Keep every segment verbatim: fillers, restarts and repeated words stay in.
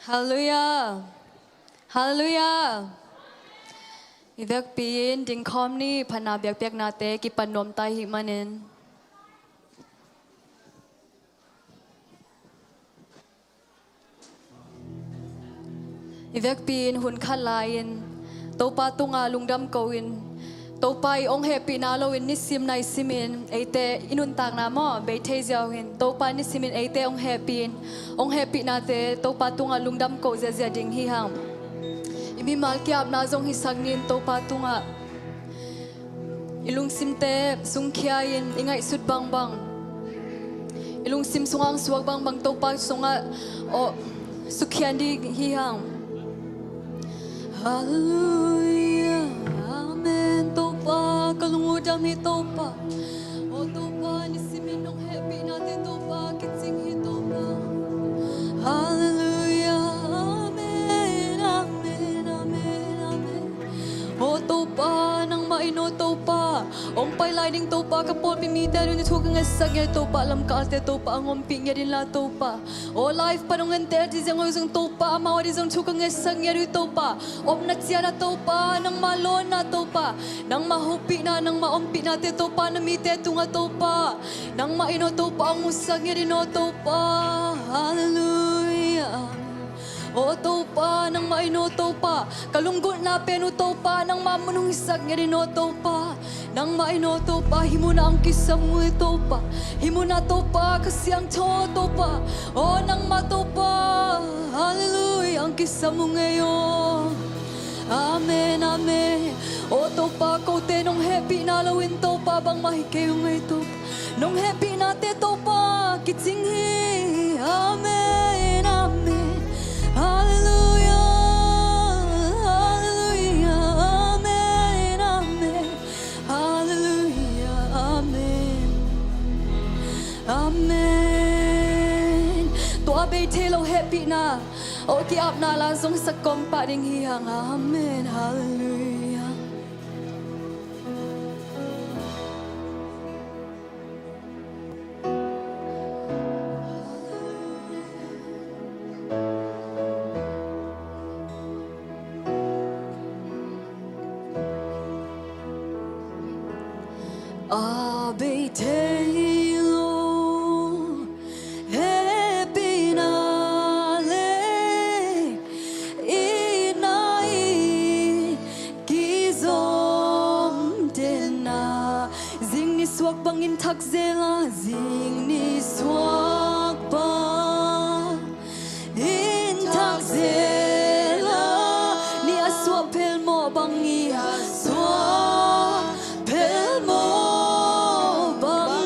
Halleluiah. Halleluiah. I vekpi-in dingkhawm ni. Phatna biakpiaknate kipan nuam ta i hih manin, i vekpi-in hun khat lai-in Topa tungah lungdam ko-in, Topa i hong hehpihna loin nisim nai simin eite i nuntakna maw bei thei ziau hin, Topa nisimin eite hong hehpih-in, hong hehpihnate Topa tungah lungdam ko ziahziah ding hi hang. I mimal ki-apna zong hisak ni-in Topa tungah i lungsimte sungkhia-in i ngaihsut bangbang, i lungsim sungah hong suak bangbang Topa sungah, aw, sukhian ding hi hang. Halleluiah. Amen. Topa, ka lung uh dam hi Topa. Aw Topa, nisimin nong hehpihnate Topa kicing hi Topa. Halleluiah. Amen. Amen. Amen. Amen. Aw Topa, nangmah in aw Topa, hong pai lai ding Topa, ka pawlpi mite ading thu ka ngetsak ngiat Topa, lamkalte Topa hong ompih ngiat inla Topa. Aw live pan hong ente ading zong, hong zong Topa, amau ading zong thu ka ngetsak ngiat uh Topa. Omna ciana Topa, nangmah lawnna Topa, nangmah hopihna, nangmah ompihnate Topa, na mite tungah Topa, nangmah in aw Topa hong musak ngiat in aw Topa. Halleluiah. Aw Topa, nangmah in aw Topa, ka lunggulhna pen uh Topa, nangmah mun hong hisak ngiat in aw Topa. Nangmah in aw Topa, hih munah hong kisam uh hi Topa. Hih munah Topa, ka siangtho Topa, aw nangmah Topa, halleluiah, hong kisam uh ngei aw. Amen. Amen. Aw Topa, kote nong hehpihna loin Topa bangmah hi kei uh ngei Topa. Nong hehpihnate Topa kicing hi. Amen. Amen. Halleluiah. Halleluiah. Amen. Amen. Halleluiah. Amen. Amen. Tua bei thei lo hehpihna, aw ki-apna la zong sak kawm pah ding hi hang. Amen. Halleluiah. A bei thei lo hehpihna le itna i kizom tenna, zing nisuak bangin thak zel a, zing nisuak bangin thak zel a, ni a suah phelmawh bang, ni a suah phelmawh bang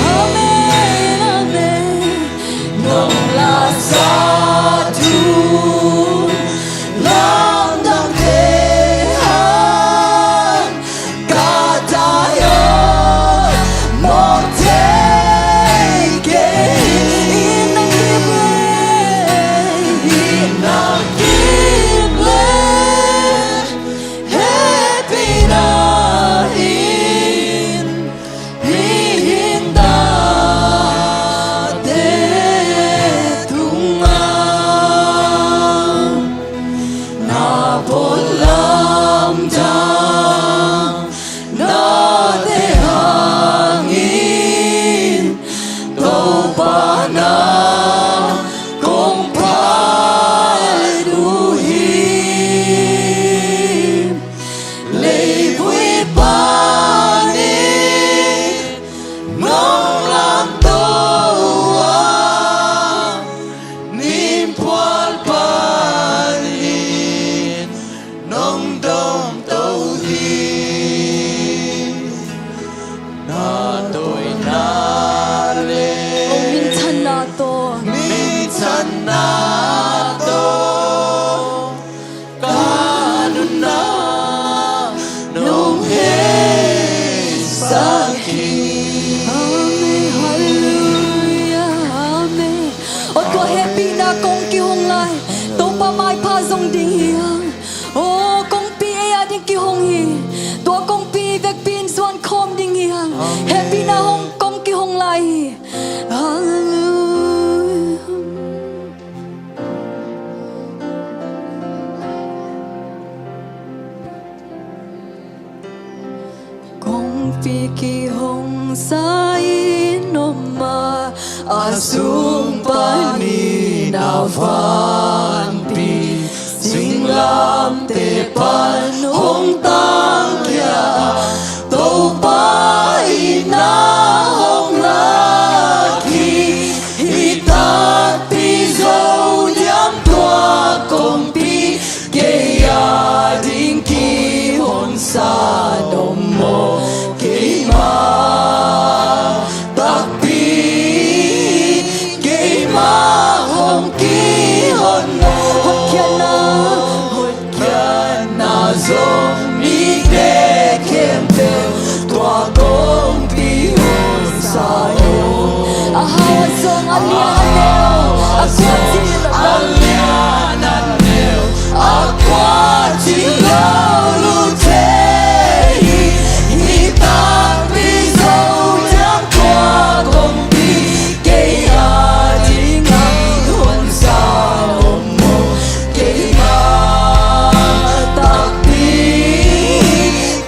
Amen, amen. Nong laksa thu lamdangte hang ka tai aw, mawk thei kei. Inn nong kip leh, inn nong kip leh, hehpihna in mihing tate tungah na pawl lamdang nate hangin Topa na kong phat uh hi. Leivui pan in nong lamto a, nimphual pan in nong domto hi. Na tawina le, o, minthanna tawh, minthanna tawh ka nunna nong heisak hi. Amen. Halleluia. Amen. O, tua hehpihna kong kihong lai, Topa maipha zong ding hi hang. O, kongpi ei a ding kihong hi. Tua kongpi vekpi in zuan khawm ding hi hang. Hehpihna hong kong kihong lai hi. Halleluia. Kongpi kihong sa in om a, a sung panin a vanpi singlamteh pan hong tangkhia a, Topa in na hong lak hi. Hih takpi Zo diam tua kongpi kei a ding kihonsa om maw? Keimah takpi, keimah hong kihon maw? Hotkhiatna, hotkhiatna zong mite khempeuh tua kongpi honsa hi. A hau a zong, a lian a neu, a kuaci, a lian a neu, a kuaci lo lute hi. Hih takpi Zo diam tua kongpi kei a ding kihonsa om maw? Keimah takpi,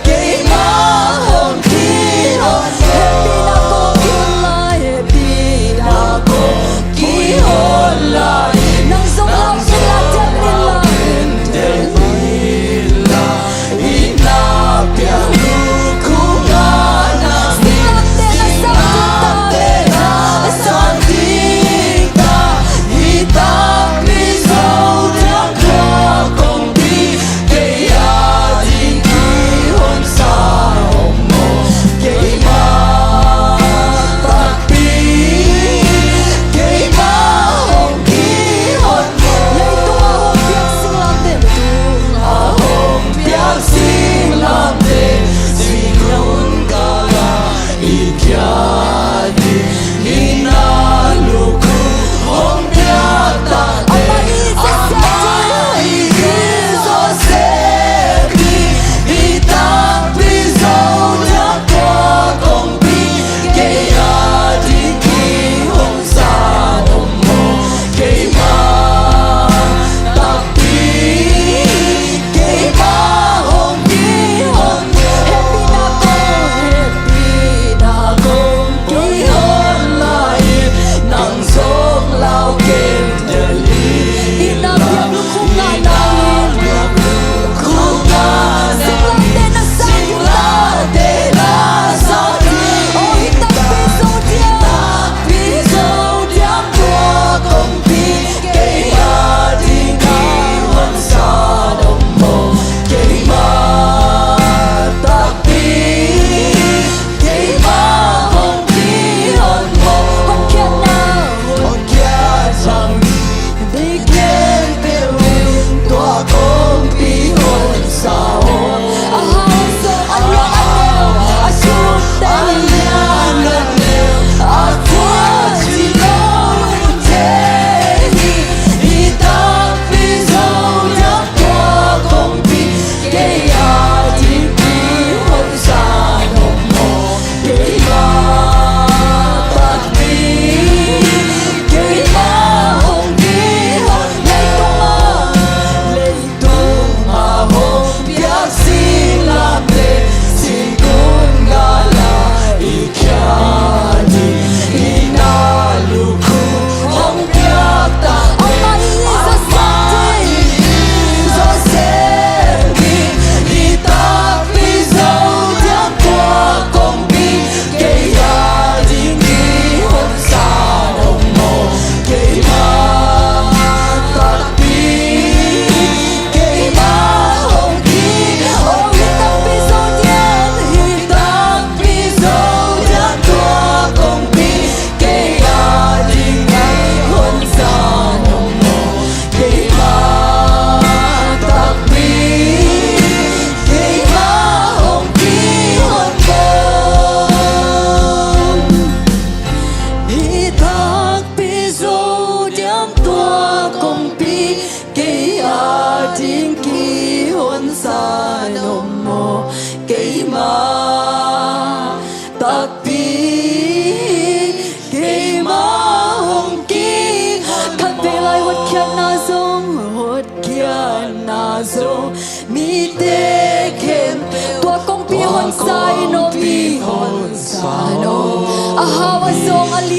keimah hong kihon. Hehpihna kong kihon lai, hehpihna kong kihon lai. Nang zong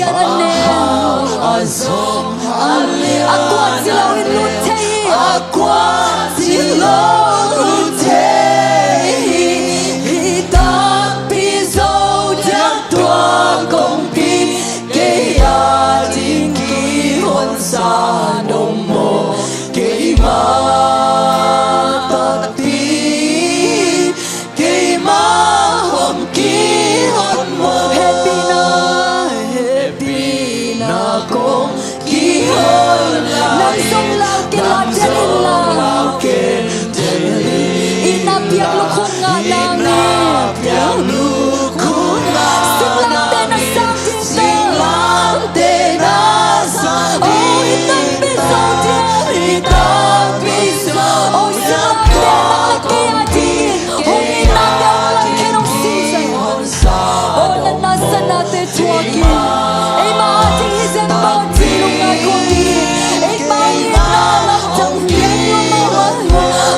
A neu a zong a lian, a kuat ci lo in lut thei hi. A kuat ci lo lut thei hi. Hih takpi zo diam tua kongpi, kei a ding kihonsa om maw? Keimah takpi, keimah hong kihon maw? Hehpihna, hehpihna kong kihon lai. Nam zong lau ken la, nam zong lau ken. Itna piak lukhum ngah nang. Itna piak lukhum ngah nang. Singlamteh na sang ding teh. Singlamteh na sang ding. Oh, hih takpi zo diam, hih takpi zo. Oh, singlamteh nang le kei a ding hong itna piak lai, khen hong sih zah. Oh, na nasepnate thuak in. Eimah a ding hi zen, Topa ci lungngai khawm ding hi. Eimah itna lam tang piak mahmah hi.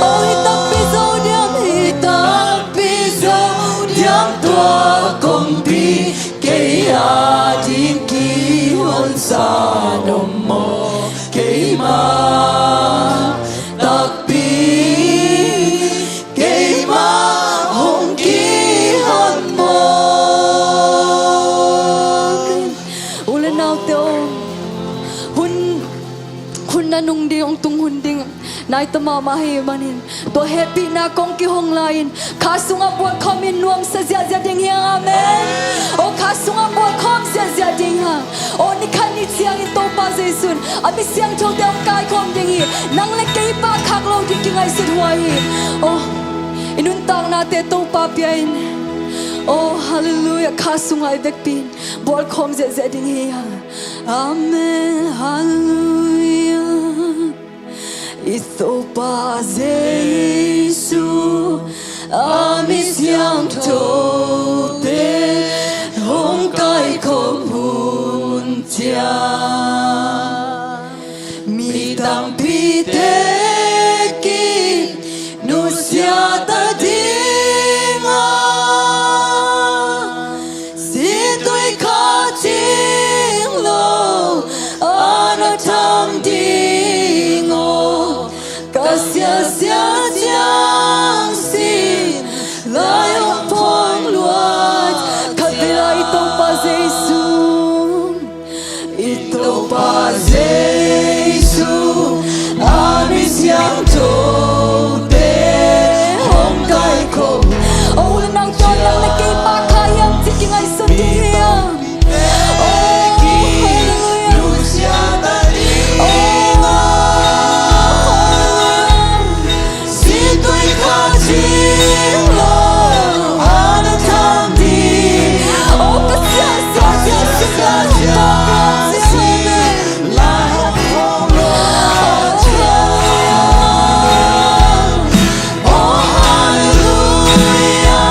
Oh, hih takpi zo diam, hih takpi zo diam tua kongpi, kei a ding kihonsa om maw? Keimah takpi, keimah hong kihon maw? U le naute aw, hun, hun nanung ding, hong tung hun ding nai ta mahmah ahih manin, tua hehpihna kong kihong lai-in kha sungah buaikhawmin nuamsa ziahziah ding hi hang. Amen. Aw, kha sungah buaikhawm ziahziah ding hi hang. Aw, ni khat ni ciangin Topa Jesu in a mi siangthote hong kaikhawm ding hi. Nang le kei pahkhak lo ding kingaihsut huai hi. Aw, i nuntaknate Topa pia in. Aw, halleluiah, kha sungah i vekpi in buaikhawm ziahziah ding hi hang. Amen, halleluiah. I Topa Jesu a mi siangthote hong kaikhawm hun ciang, mi tampite ki nusia ta ding a, situi kha cing lo a na tham ding aw. Ka siasia ciang sin lai hong phawng luat, khat vei lai Topa Jesu. I Topa Jesu a mi siangthote hong kaikhawm. Oh, nang tua nang le kei pahkhak hiam ci kingaihsun ding hiam? Oh, hallelujah. Oh, hallelujah.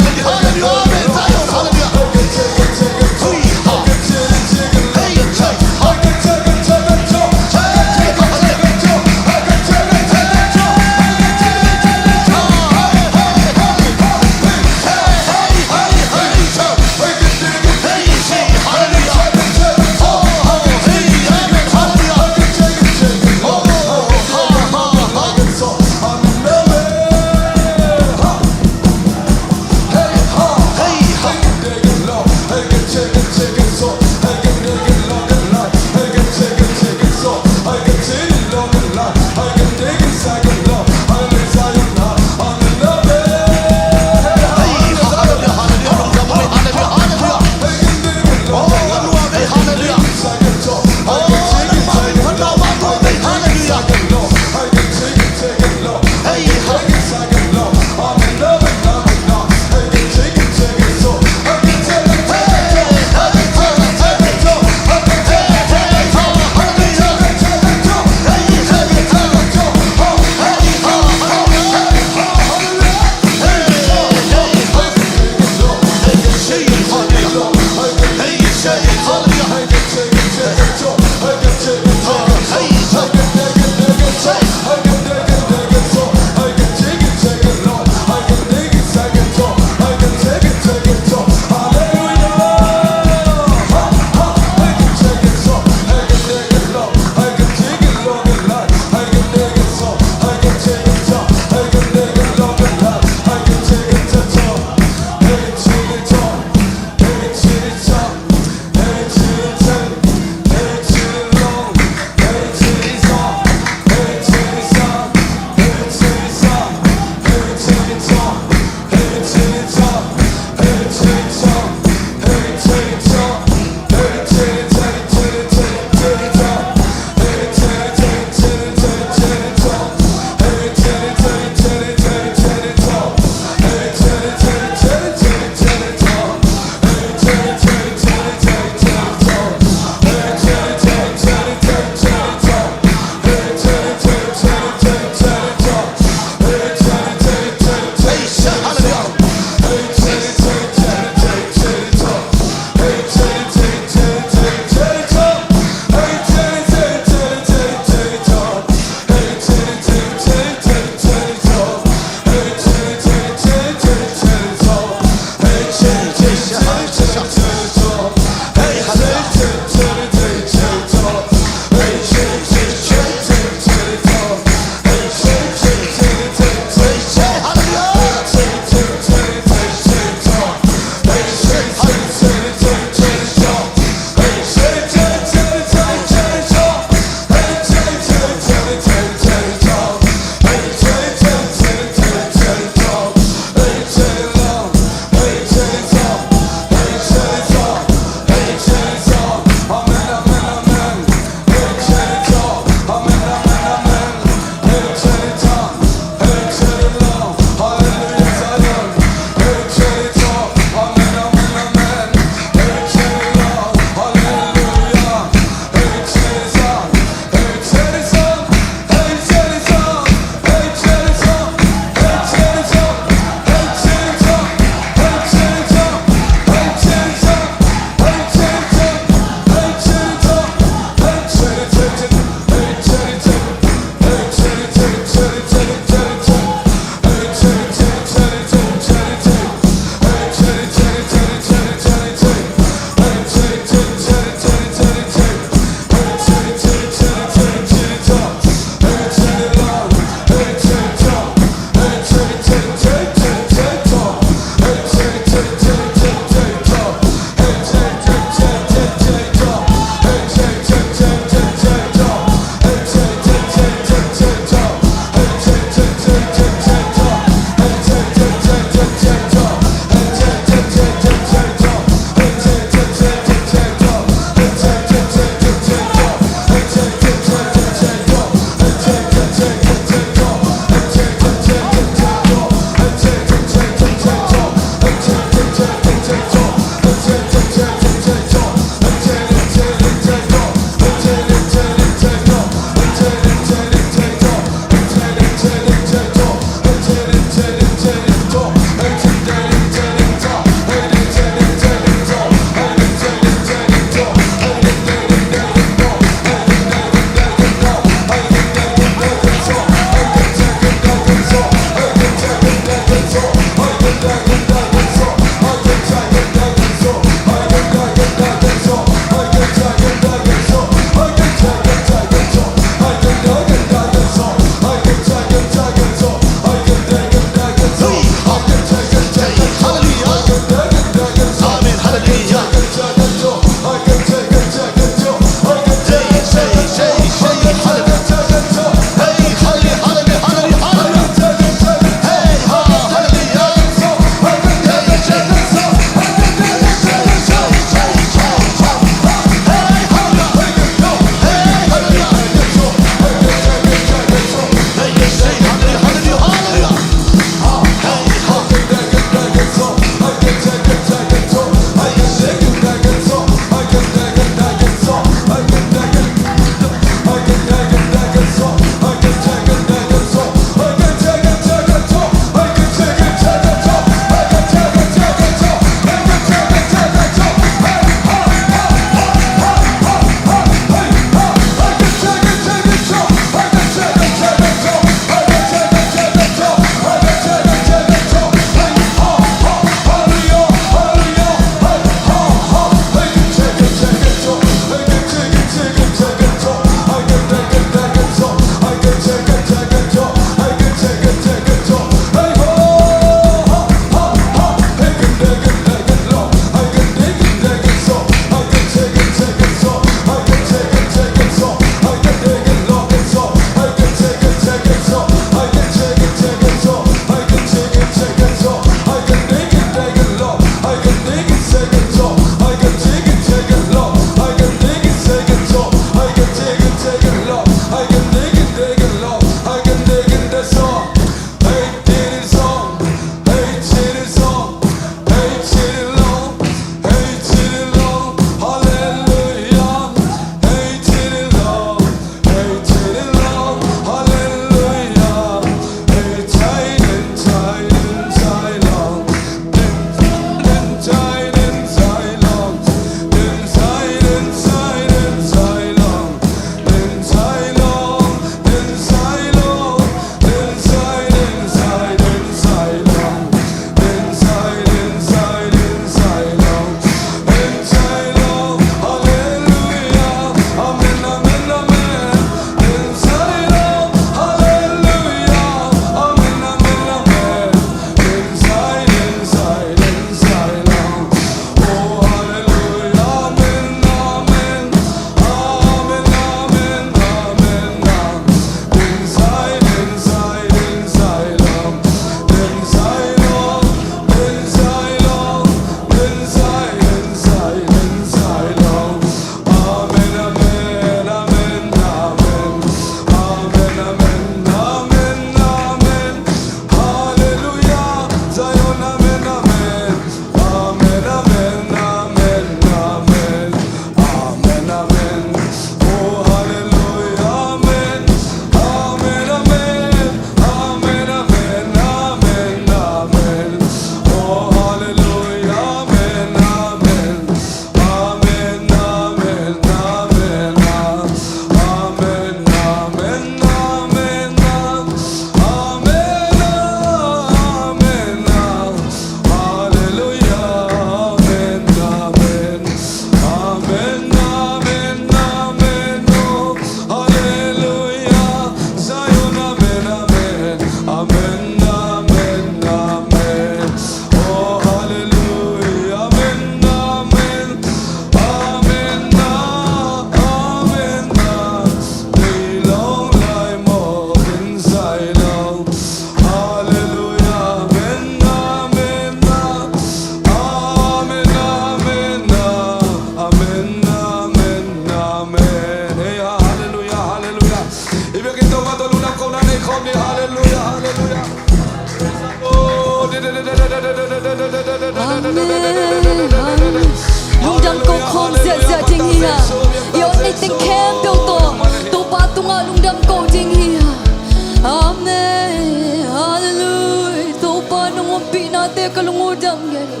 ka lung uh dam ngen hi.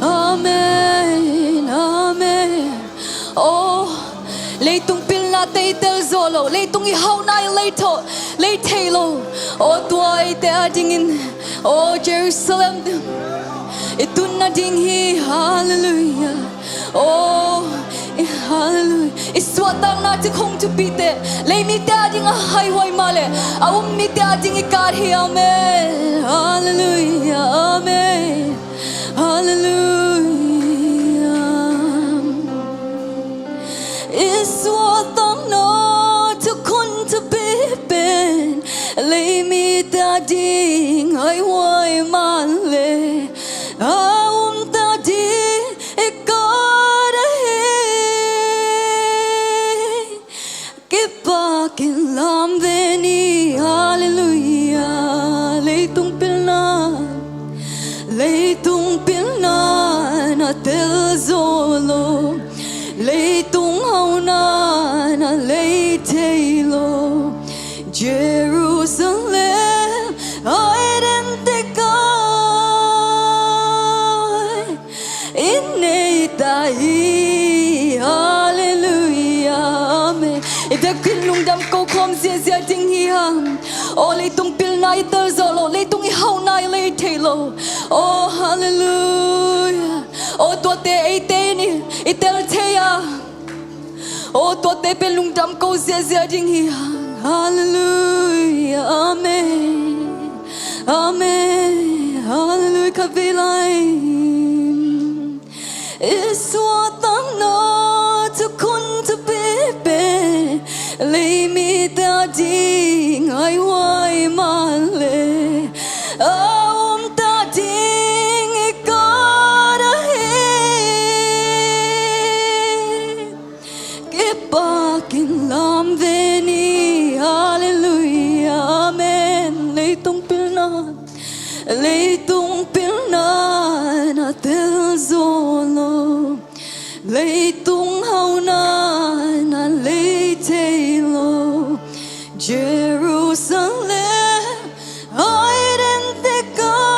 Amen, amen. Oh, leitung pilna te i tel zo lo, leitung i hauhna i lei tho, lei thei lo. Oh, tua eite a dingin, oh, Jerusalem i tun nading hi. Halleluiah. Oh, i, halleluiah. I suahtakna ci khong thupite lei mite a ding a haihuai mah le, a um mite a ding i kat hi. Amen. Halleluiah. Amen. Halleluiah. I suahtakna thukhun thupi pen lei mite a ding haihuai mah le, a um ta ding i kat ahi. Kipak in lam ve ni. Halleluiah. Leitung pilna, leitung pilna na tel zo lo, leitung hauhna na lei thei lo. Jerusalem a i den tekah i nei ta hi. Halleluiah. Amen. I biakinn lungdam ko khawm ziahziah ding hi hang. Oh, leitung pilna i tel zo lo, leitung i hauhna i lei thei lo. Oh, halleluiah. Oh, tuate eite in i, i tel thei a. Oh, tuate pen lungdam ko ziahziah ding hi hang. Halleluiah. Amen. Amen. Halleluiah. Khat vei lai. I suahtakna thukhun thupi pen lei mite a ding haihuai mah le, a um ta ding i kat ahi. Kipak in lam ve ni. Halleluiah. Amen. Leitung pilna, leitung pilna na tel zo lo, leitung hauhna na lei thei lo. Jerusalem a i den tekah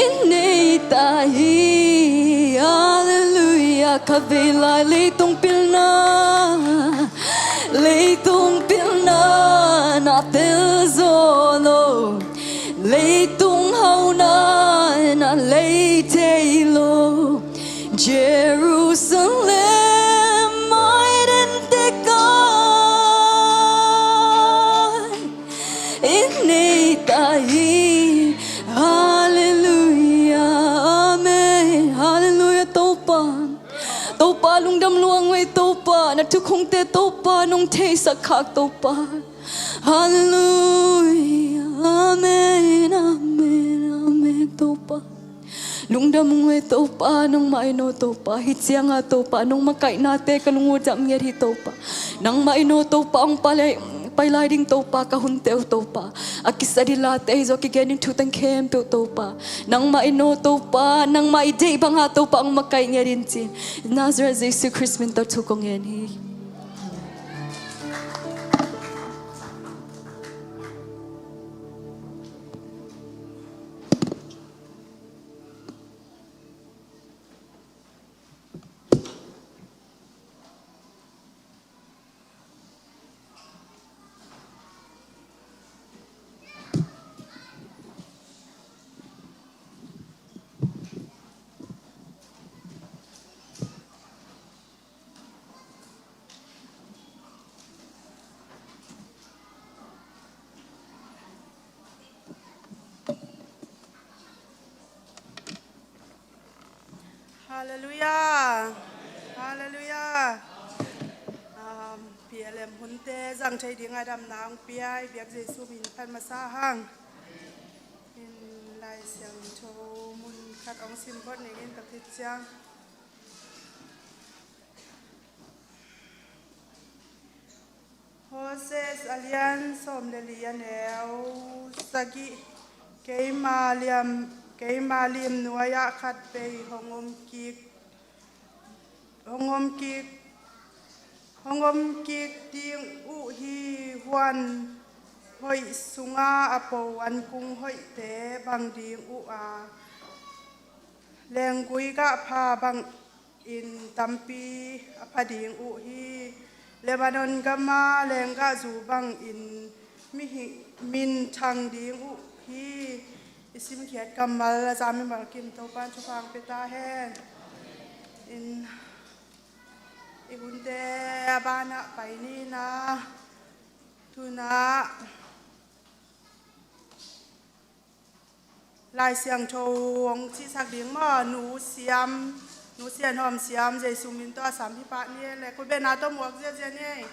i nei ta hi. Halleluiah. Khat vei lai. Leitung pilna, leitung pilna na tel zo lo, leitung hauhna na lei thei lo. Jerusalem a i den tekah i nei ta hi. Halleluiah. Amen. Halleluiah. Topa, Topa, lungdam lua ing ei. Topa, na thukhunte Topa nong theisak khak Topa. Halleluiah. Amen. Amen. Amen. Topa, lungdam ung ei Topa, nangmah in aw Topa, hih ciangah Topa nong makaihnate ka lung uh dam nget hi Topa. Nangmah in aw Topa, hong pai lai, pai lai ding Topa, ka hunte uh Topa, a kisa dihlate hi zaw, kigen ding thu teng khempeuh Topa, nangmah in aw Topa, nangmah i deih bangah Topa hong makaih nget in ci-in, Nazareth Jesu Khrist min tawh thu kong ngen hi. Halleluiah. Halleluiah. Um, P L M hunte zang thei ding a damna hong pia i biak Jesu min phat masa hang. In Lai Siangtho mun khat hong sim phot ning in, ka khit ciang. Hosea a lian sawm le li, a neu sagih. Keima liam, keima lim nuai-ah khat vei hong om kik, hong om kik, hong om kik ding uh hi. Huan, hoih sungah a po ankung hoihte bang ding uh a, lenggui gah pha bangin tampi a pha ding uh hi. Lebanon gama lenggahzu bangin mihi-, minthang ding uh hi. I simkhiat kammal a za mimal kim Topan thupha pia ta hen. In, i hunte a banah pai ni na. Tuna Lai Siangtho hong cihsak ding maw, Nu Siam, Nu Sian Hawm Siam, Jesu min tawh a sam hi pah ni e le, kutbetna tawh muak ziazia ni e.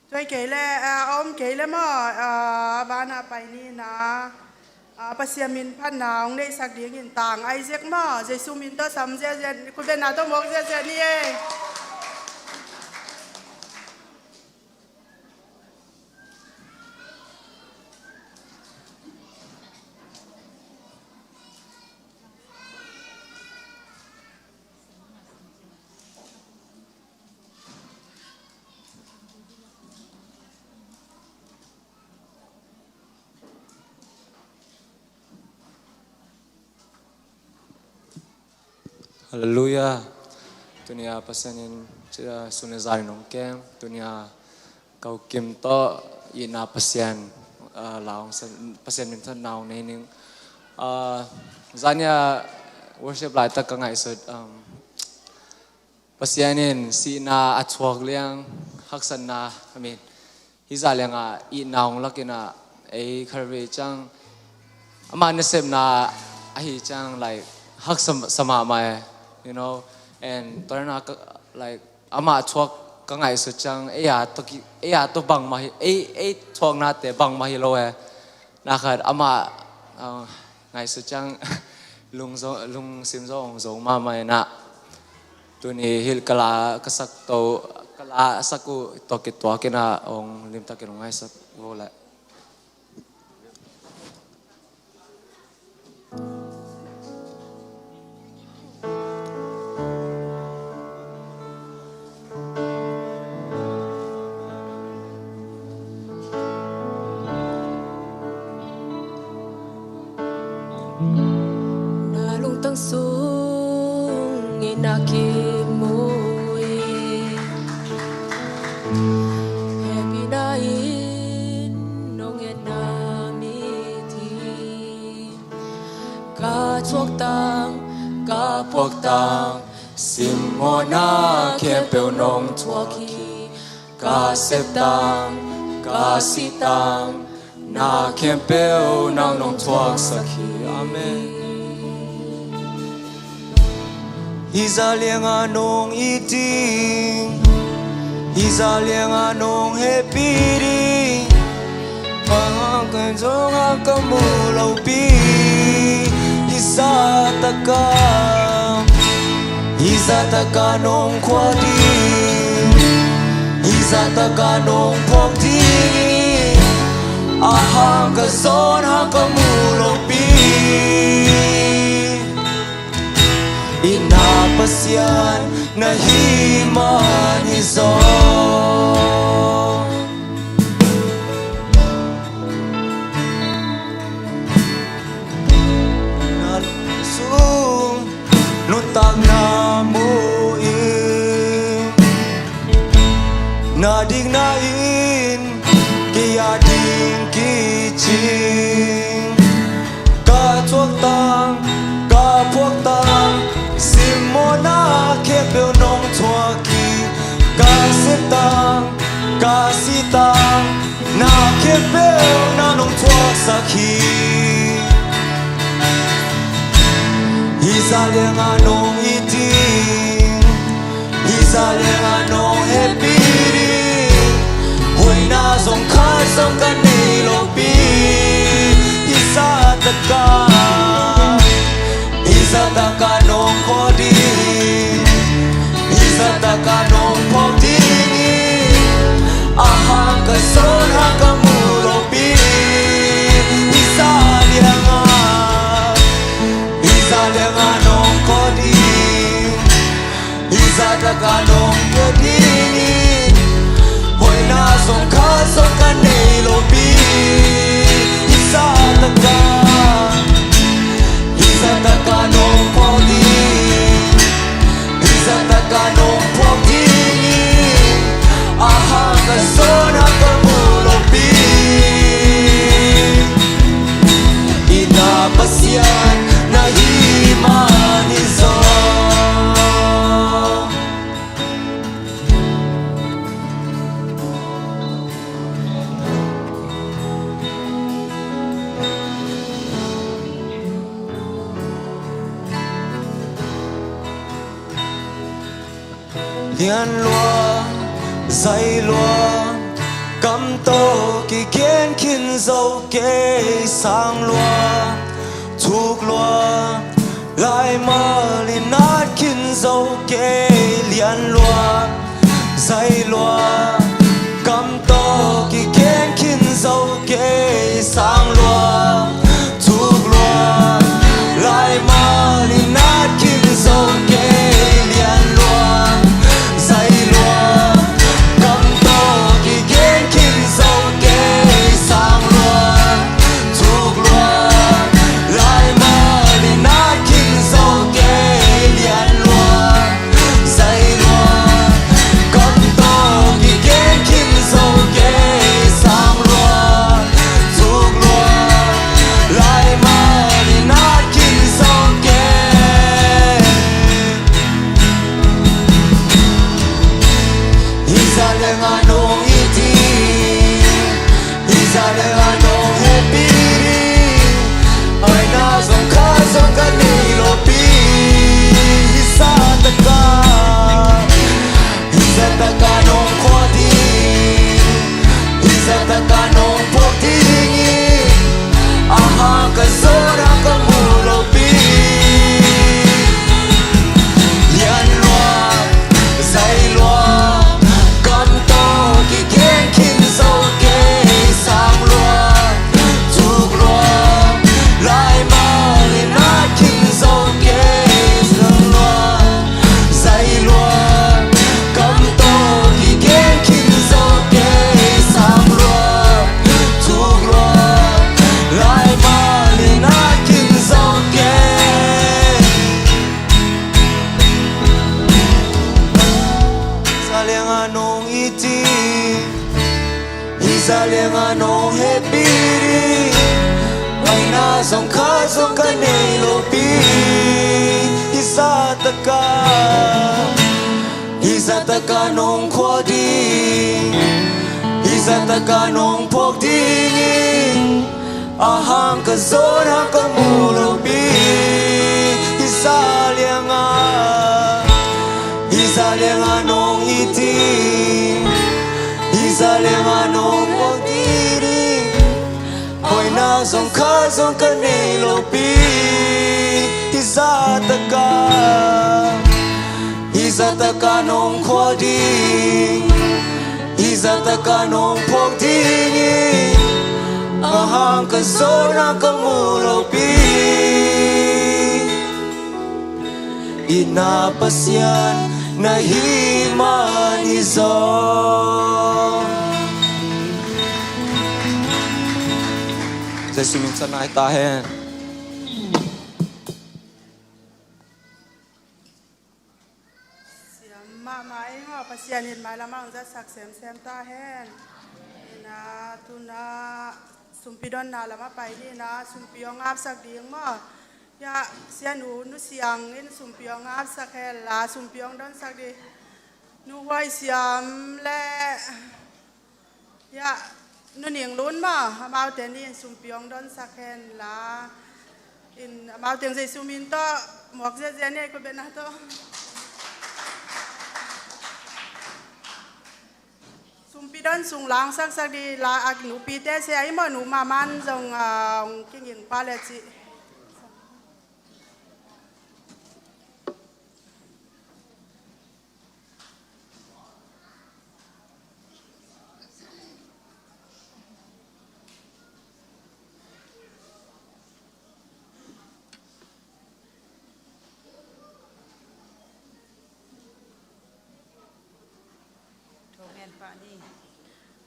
Tua kei le, a, a om kei le maw, a, a banah pai ni na, a, Pasian min phatna hong neihsak dingin Tang Isaac maw, Jesu min tawh sam ziazia, kutbetna tawh muak ziazia ni e. Halleluiah. Tuni a Pasian in, ah, sun le zan in hong kem. Tuni a ka u Kim tawh itna Pasian, ah, la hong sa, Pasian minthanna hong nei ning. Ah, zan a worship laitak ka ngaihsut, um, Pasian in sihna a thuak liang haksatna, I mean, hih zah liangah itna hong lak in ah, ei khalvei ciang amah nasepna ahi ciang, like, haksa sa mahmah e, you know, and tua in ah ka, like, amah thuak ka ngaihsut ciang, ei a tawh ki, ei a tawh bangmah hi, ei, ei thuaknate bangmah hi lo e. Na khat amah, ah, ngaihsut ciang lungzo-, lungsim zo hong zo mahmah in ah, tuni hilh ka la ka sak to, ka la sak uh tawh kituak in ah hong limtakin hong ngaihsut vo leh. Na lungtang sung in na kimu in, hehpihna in nong etna mit hi. Ka thuak tang, ka phuak tang, simmawhna khempeuh nong thuak hi. Ka sep tang, ka si tang, na khempeuh nang nong thuaksak hi. Amen. Hih zah liangah nong it ding, hih zah liangah nong hehpih ding, bang hang ka zong hang ka mu lopi. Hih zah takah, hih zah takah nong khual ding, hih zah takah nong phuak ding, a hang ka zong hang ka mu lopi. Itna Pasian na hih man hi zaw. Na lungsim sung nuntakna mu in, na dikna in kei a ding kicing. Ka thuak tang, ka phuak tang, simmawhna khempeuh nong thuak hi. Ka sep tang, ka si tang, na khempeuh nang nong thuaksak hi. Hih zah liangah nong it ding, hih zah liangah nong hehpih ding, hoihna zong khat zong ka nei lopi. Hih zah takah, hih zah takah nong khual ding, hih zah takah nong phuak ding, a hang ka zong hang ka mu lopi. Lian lua, zai lua, kam tawh kigen khin zo kei. Sang lua, thuk lua, laimal in at khin zo kei. Lian lua, zai lua, kam tawh kigen khin zo kei. Sang lua, thuk lua, laimal in at khin zo kei. Lian lua, zai lua, kam tawh kigen khin zo kei. Sang lua, thuk lua, laimal in at khin zo kei. Lian lua, zai lua, kam tawh kigen khin zo kei. Sang lua, thuk lua, laimal in at khin zo kei. Hi zah leng a nong it ding, hi zah leng a nong hehpih ding. Paina zong, kha zong ka nei lopi. Hi zah tak a, hi zah tak a nong khual ding, hi zah tak a nong phuak ding in, a hang ka zawn a ka mu lopi. Lian lua, zai lua, kam tawh kigen khin zo kei. Sang lua, thuk lua, laimal in at khin zo kei. Sang lua, zai lua, kam tawh kigen khin zo kei. Sang lua, thuk lua, laimal in at khin zo kei. Hi zah leng a nong it ding, hi zah leng a nong hehpih ding. Paina zong, kha zong ka nei lopi. Hi zah tak a, hi zah tak a nong khual ding, hi zah tak a nong phuak ding in, a hang ka zawn a ka mu lopi. Hi zah leng a, hi zah leng a nong it ding, hi zah leng a nong phuak ding. Paina zong, kha zong ka nei lopi. Hi zah tak a, hi zah tak a nong khual ding, hi zah tak a nong phuak ding in, a hang ka zawn a ka mu lopi. Itna Pasian na hih man hi zaw. Jesu min thang nai ta hen. Siam mahmah ing aw, Pasian in mailam ah hong zatsak semsem ta hen. Ina, tuna sumpi donna lam ah pai ni, ina, sumpi hong ngapsak ding maw. Ya, sianu Nu Siang in sumpi hong ngapsak hen la, sumpi hong donsak ding. Nu Huai Siam le, ya, Nu Ning Lun maw, amaute nih in sumpi hong donsak hen la. In amaute in Jesu min tawh muak ziahziah ni, ko bena tawh. Sumpi don sung langsaksak ding la, a nupite se a i maw, nu maman zong, ah, hong kinging pah le cih. Thungen pah ni.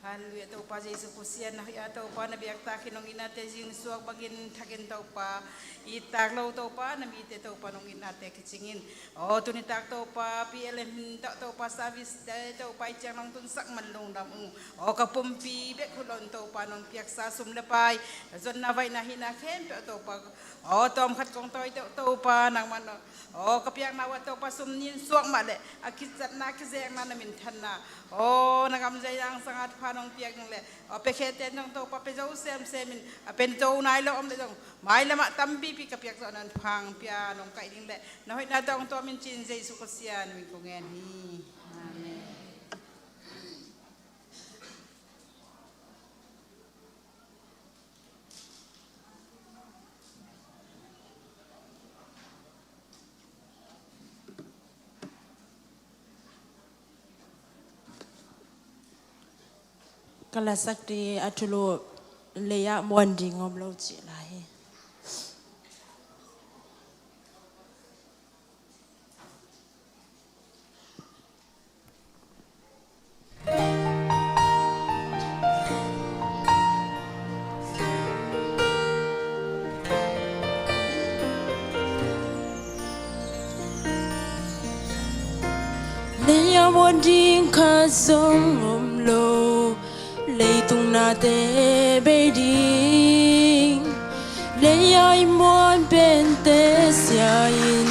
Halleluiah, Topa Jesu Pasian, na hoih a Topa, na biaktak in hong itnate zing suak bangin thakin Topa, ittak lo Topa, na mite Topa, nong itnate kicing in. Aw, tuni tak Topa, P L M tawh Topa service te Topa i ciang nong tunsak man lungdam ung. Aw, ka pumpi bek hun lo in Topa nong piaksa sum le pai, zonna vaihna hihna khempeuh Topa. Aw, tawm khat kong tawi teuh Topa nangman. Aw, ka piakna uh ah Topa sum nin suak mah leh a kizatna, kizekna, na minthanna. Aw, na gam zai nang sangah pha nong piak ding leh, aw, piakhete zong Topa pia zo semsem in, a pia zo nai lo om leh zong mailam ah tampipi ka piak zawh nan pha hong pia nong kaih ding leh, na hoihna tawh hong tuam in ci-in Jesu Pasian min kong ngen hi. Ka lasak ding a thulu, lei-ah muan ding om lo cih lai hi. Lei-ah muan ding khat zong om lo, leitung nate bei ding. Lei-ah i muan pente sia in,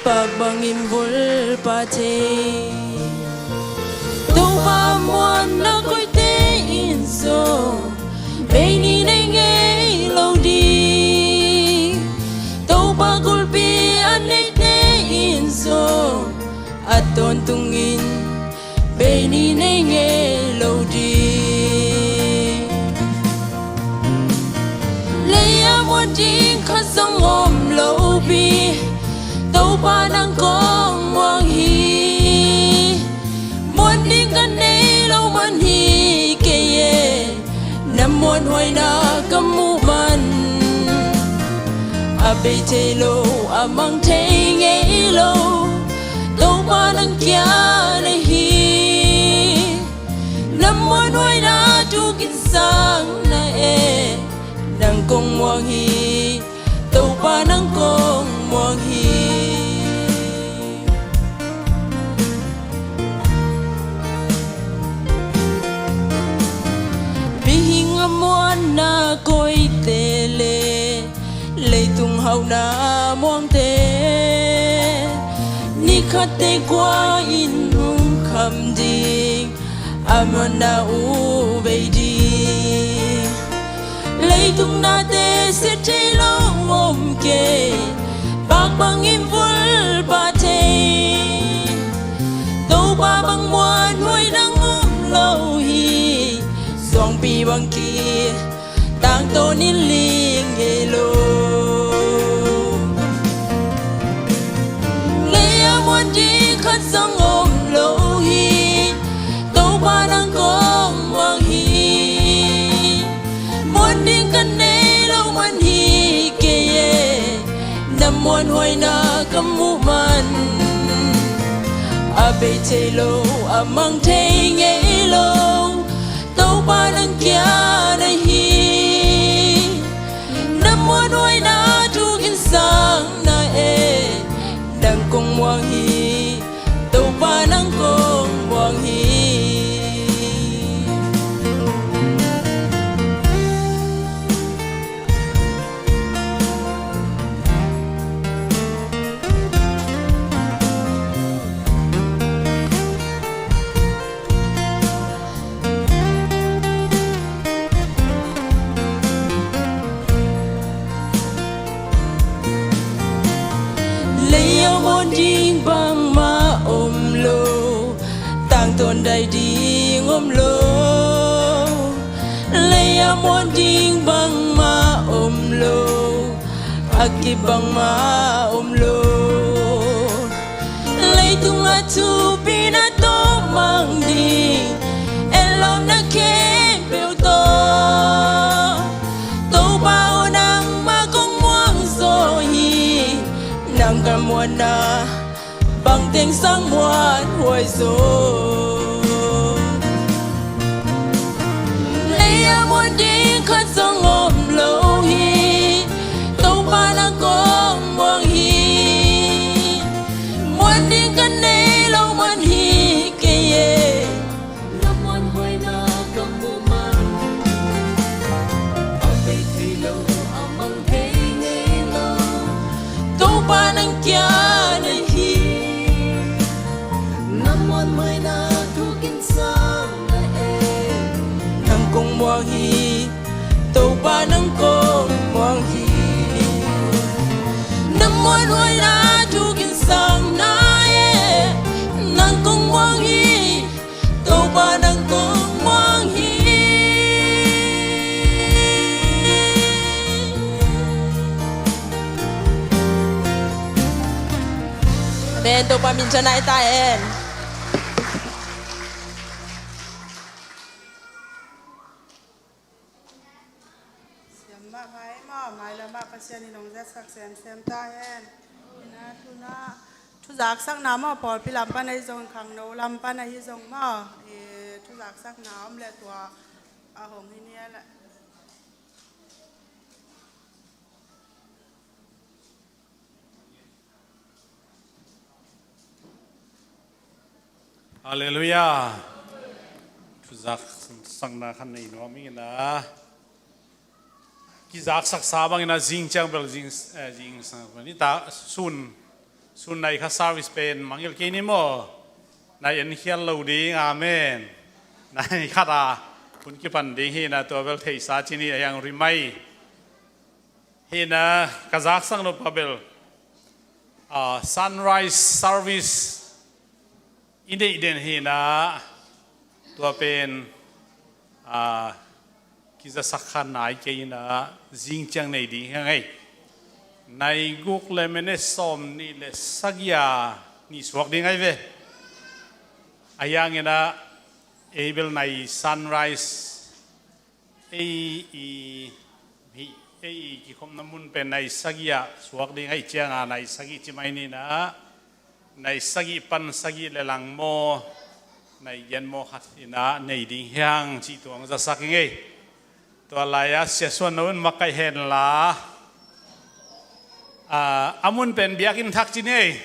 pak bangin vul pah thei. Topa muanna koite in zong bei ni nei ngei lo ding. Topa kulhpi a neite in zong a tawntungin bei ni nei ngei lo ding. Lei-ah muan ding khat zong om lo pi, Topa nang kong muang hi. Muan ding ka nei lo man hi kei e, na muanhuaina ka muh man. A bei thei lo, a mang thei ngei lo, Topa nang kia na hi. Na muanhuaina thu kinsang na e, nang kong muang hi, Topa nang kong muang hi. Mihing a muanna koite le leitung hauhna muangte, ni khatte kua in hong kham ding a muanna uh bei ding. Leitung nate sia thei lo om kei, pak bangin vul pah thei. Topa bang muanhuai nang om lo hi, suangpi bang ki tangtawn in ling ngei lo. Lei-ah muan ding khat zong om lo hi, Topa nang kong muang hi. Muan ding ka nei lo man hi kei e, na muanhuaina ka muh man. A bei thei lo, a mang thei ngei lo, Topa nang kia na hi. Na muanhuaina thu kinsang na e, nang kong muang hi, Topa nang kong muang hi. Lei-ah muan ding bangmah om lo, tangtawn dai ding om lo. Lei-ah muan ding bangmah om lo, a kip bangmah om lo. Leitung a thupina tawh mang ding, etlawmna khempeuh tawh, Topa aw nangmah kong muang zaw hi. Nang ka muanna bang teng sang muanhuai zaw. Lei-ah muan ding khat zong om lo hi, Topa nang kong muang hi. Muan ding ka nei lo man hi kei e, na muanhuaina ka muh man. A bei thei lo, a mang thei ngei lo, Topa nang kia na hi. Na muanhuaina thu kinsang na e, nang kong muang hi, Topa nang kong muang hi. Na muanhuaina thu kinsang na e, nang kong muang hi, Topa nang kong muang hi. Amen. Topa min thang nai ta hen. Mah vai maw, mailam ah Pasian in hong zatsak semsem ta hen. Ina tuna thuzaksakna maw, pawlpi lam pan ahi zong, khangno lam pan ahi zong maw, i thuzaksakna om leh tua a hong hi ni a leh. Halleluiah. Thuzaksakna khan nei nuam ing ina. Kizaksaksa bang ina zing ciang bel zing, eh, zing sang ni ta sun, sun nai kha service pen mangngilh kei ni maw. Nai en khial lo ding, amen. Nai khat a hun kipan ding hi ina, tua bel theihsa ci ni a hiang rimai. Hi ina ka zaksak nop a bel, ah, sunrise service i neih den hi ina, tua pen, ah, kizasak kha nai kei ina, zing ciang nei ding hi ing ei. Nai guk le minute sawm nih le sagih a nih suak ding ahi ve. A hiang ina ei bel nai sunrise ei i, hi, ei i kikhopna mun pen nai sagih ah suak ding ahih cianga nai sagih ci mai ni ina, nai sagih pan sagih le lang maw, nai giat maw khat ina nei ding hi hang cih tua hong zasak ing ei. Tua lai-a siasuan no in makaih hen la, a, a mun pen biakinn thak ci ni ei.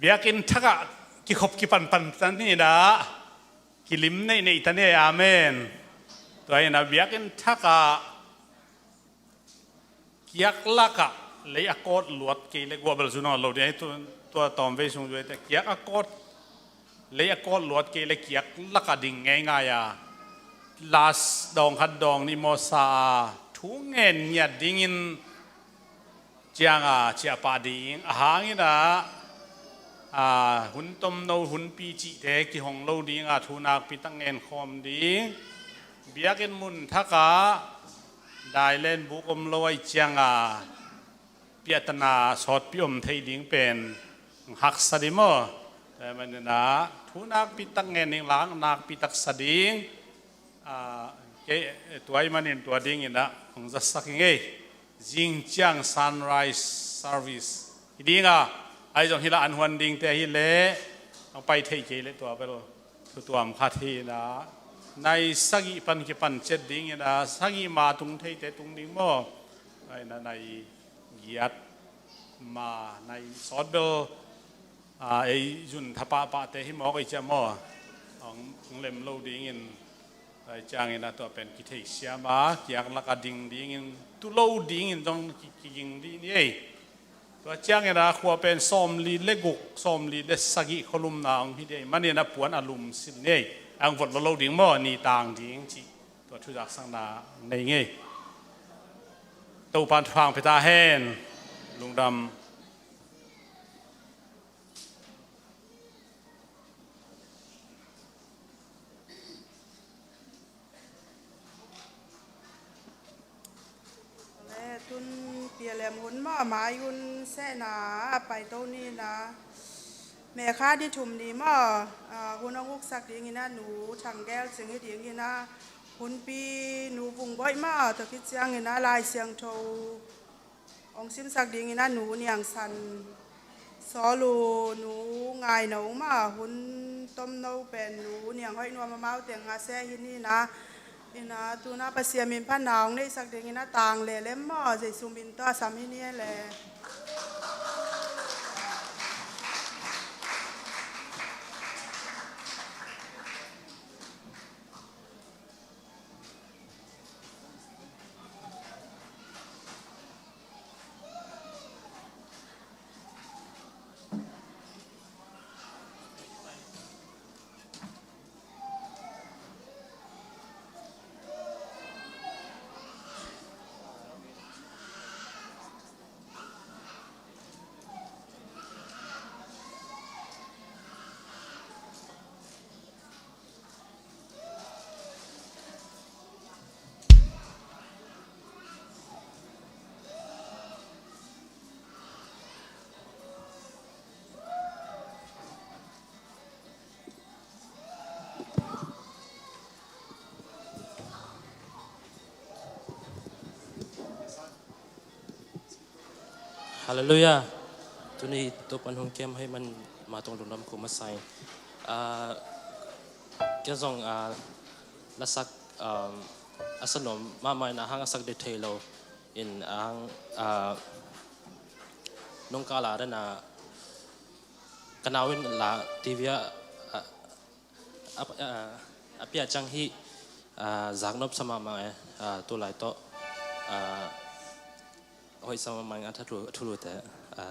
Biakinn thak ah kikhop kipanpan ta ni ina, kilim neihneih ta ni ei, amen. Tua ina biakinn thak ah kiak lak ah lei a kawt luat kei le, guah bel zun a lo ding, tua, tua tawmvei sung zui te kiak a kawt, lei a kawt luat kei le kiak lak ah ding ngeingai a, las dawng khat dawng nih mawsa a thu ngen ngiat dingin cianga ciahpah ding a hang ina, a, hun tomno hunpi cihte kihong lo dinga thu nakpi tak ngen khawm ding. Biakinn mun thak ah dailen buk om lo ahih cianga piahtana sawtpi om thei ding pen haksa ding maw. Tua ahih man ina thu nakpi tak ngen ding, lak nakpi tak sa ding. Ah, kei, tua ahih manin tua ding ina hong zasak ing ei. Zing ciang sunrise service hi ding a, ahi zong hi la an huan dingte hi leh hong pai thei kei leh tua bel thutuam khat hi ina, nai sagih pan kipan ciat ding ina, sagih ma tung theite tung ding maw. Tua ina nai giat ma, nai sawt bel, a, ei zun tha pahpahte hi mawk ei ciah maw. Hong, hong lem lo dingin, tua ciang ina tua pen kitheisiam a, kiak lak ah ding dingin, tu lo dingin zong ki, kiging dih ni ei. Tua ciang ina khua pen sawmli le guk, sawmli le sagih khualumna hong hi ding ahih man ina puan a lum silh ni ei. Hong vot lo lo ding maw, ni tang ding cih. Tua thuzaksakna nei ing ei. Topa'n thupha hong pia ta hen. Lungdam. Le tun P L M hun maw, mai hun sehna a paito ni ina, May kha ni thum ni maw, a, hun hong uksak ding ina Nu Thang Gel Cing hi ding ina, hunpi Nu Vung Boih maw, tua khit ciang ina Lai Siangtho hong simsak ding ina Nu Niang San Sawl uh, Nu Ngai No maw, hun tomno pen Nu Niang Hoih Nuam, amau teng a seh hi ni ina. Ina tuna Pasian min phatna hong neihsak ding ina tang le lem maw, Jesu min tawh a sam hi ni le. Halleluiah. Tuni Topa'n hong kem ahih man ama tung lungdam ko masa ing. Ah, ken zong, ah, lasak, um, a sa nuam mahmah in a hang a sak ding thei lo in a hang, ah, nung kal a dan a ka nau in la T V ah, ah, a, a, a pia ciang hi, a, zaknop sa mahmah e, a, tu lai tawh, a, hoih sa mahmah ing a thulu, thulute, a,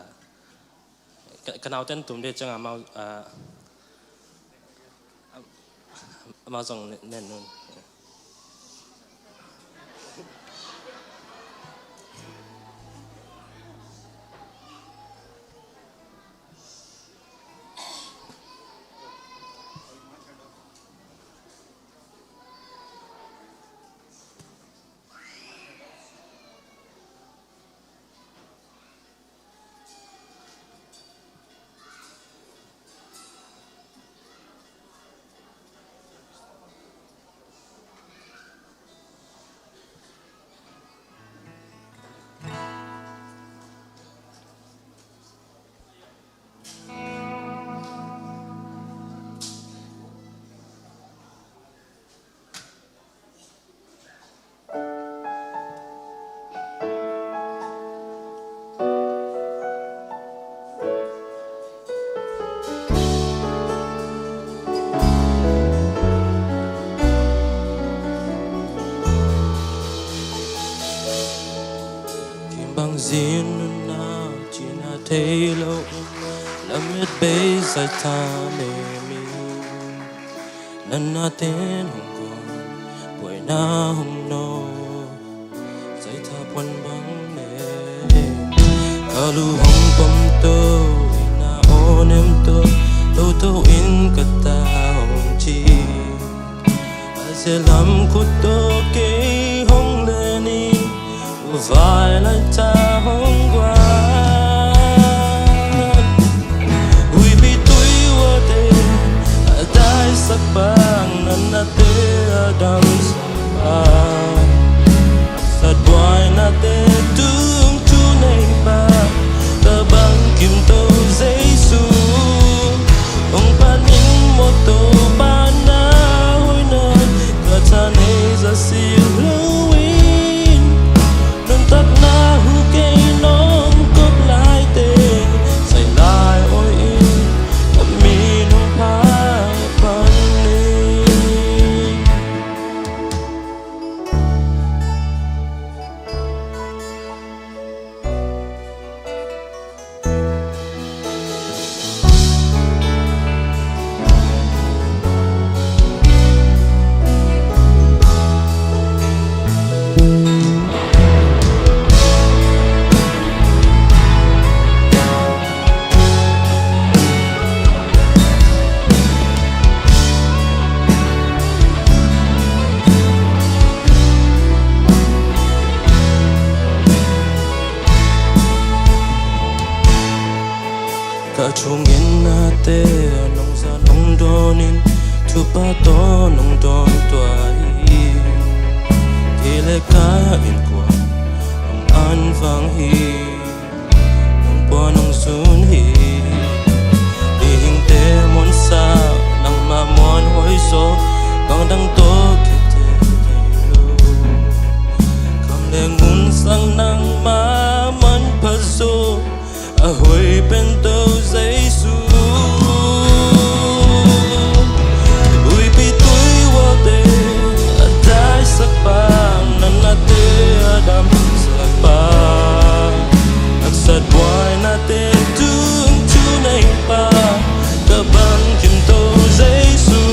ka, ka naute an tum ding ciang amau, a, amau zong nen, nen un. Kimbang zin nunau cina thei lo in, lamet bei zai tha memi. Natna ten hong guan, buaina hong no, zai tha puan bang ne. Ka lu hong pom to, ina onem to, toto in ka ta hong ci. A zia lam khut to kei hong len in, vai lai ta hong guan. Huipi tui uate a daisak bang, natnate a damsak bang, sat buainate tung thu nei bang, ka bang kim to Jesu. Hong pan ning mawtaw pan na hoina, ka tha nei za si lo in. Nuntakna hu kei nong kop lai teng, sai lai oi in, a min hong pha pan ning. Ka thungetnate nong za nong dawn in, thupha tawh nong dawn tua hi. Kei le ka innkuan nong an vang hi, nong pua nong zun hi. Mihingte muansa nangmah muan hoih zaw, bang dang tawh kite thei lo. Kham le ngun sang nangmah manpha zaw, a hoih pen to Jesu. Huipi tui uate a daisak bang, natnate a damsak bang, haksat buainate tung thu nei bang, ka bang kim to Jesu.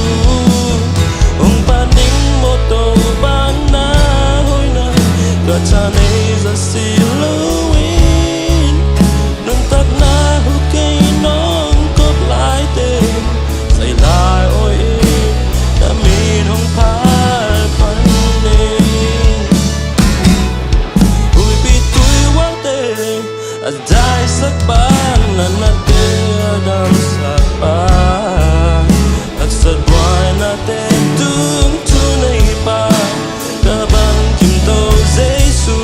Hong pan ning mawtaw pan na hoina, ka tha nei za si lo in. Nuntakna hu kei nong kop lai teng, sai lai oi in, na min hong pha pan ning. Huipi tui uate a daisak bang, natnate a damsak bang, haksat buainate tung thu nei bang, ka bang kim to Jesu.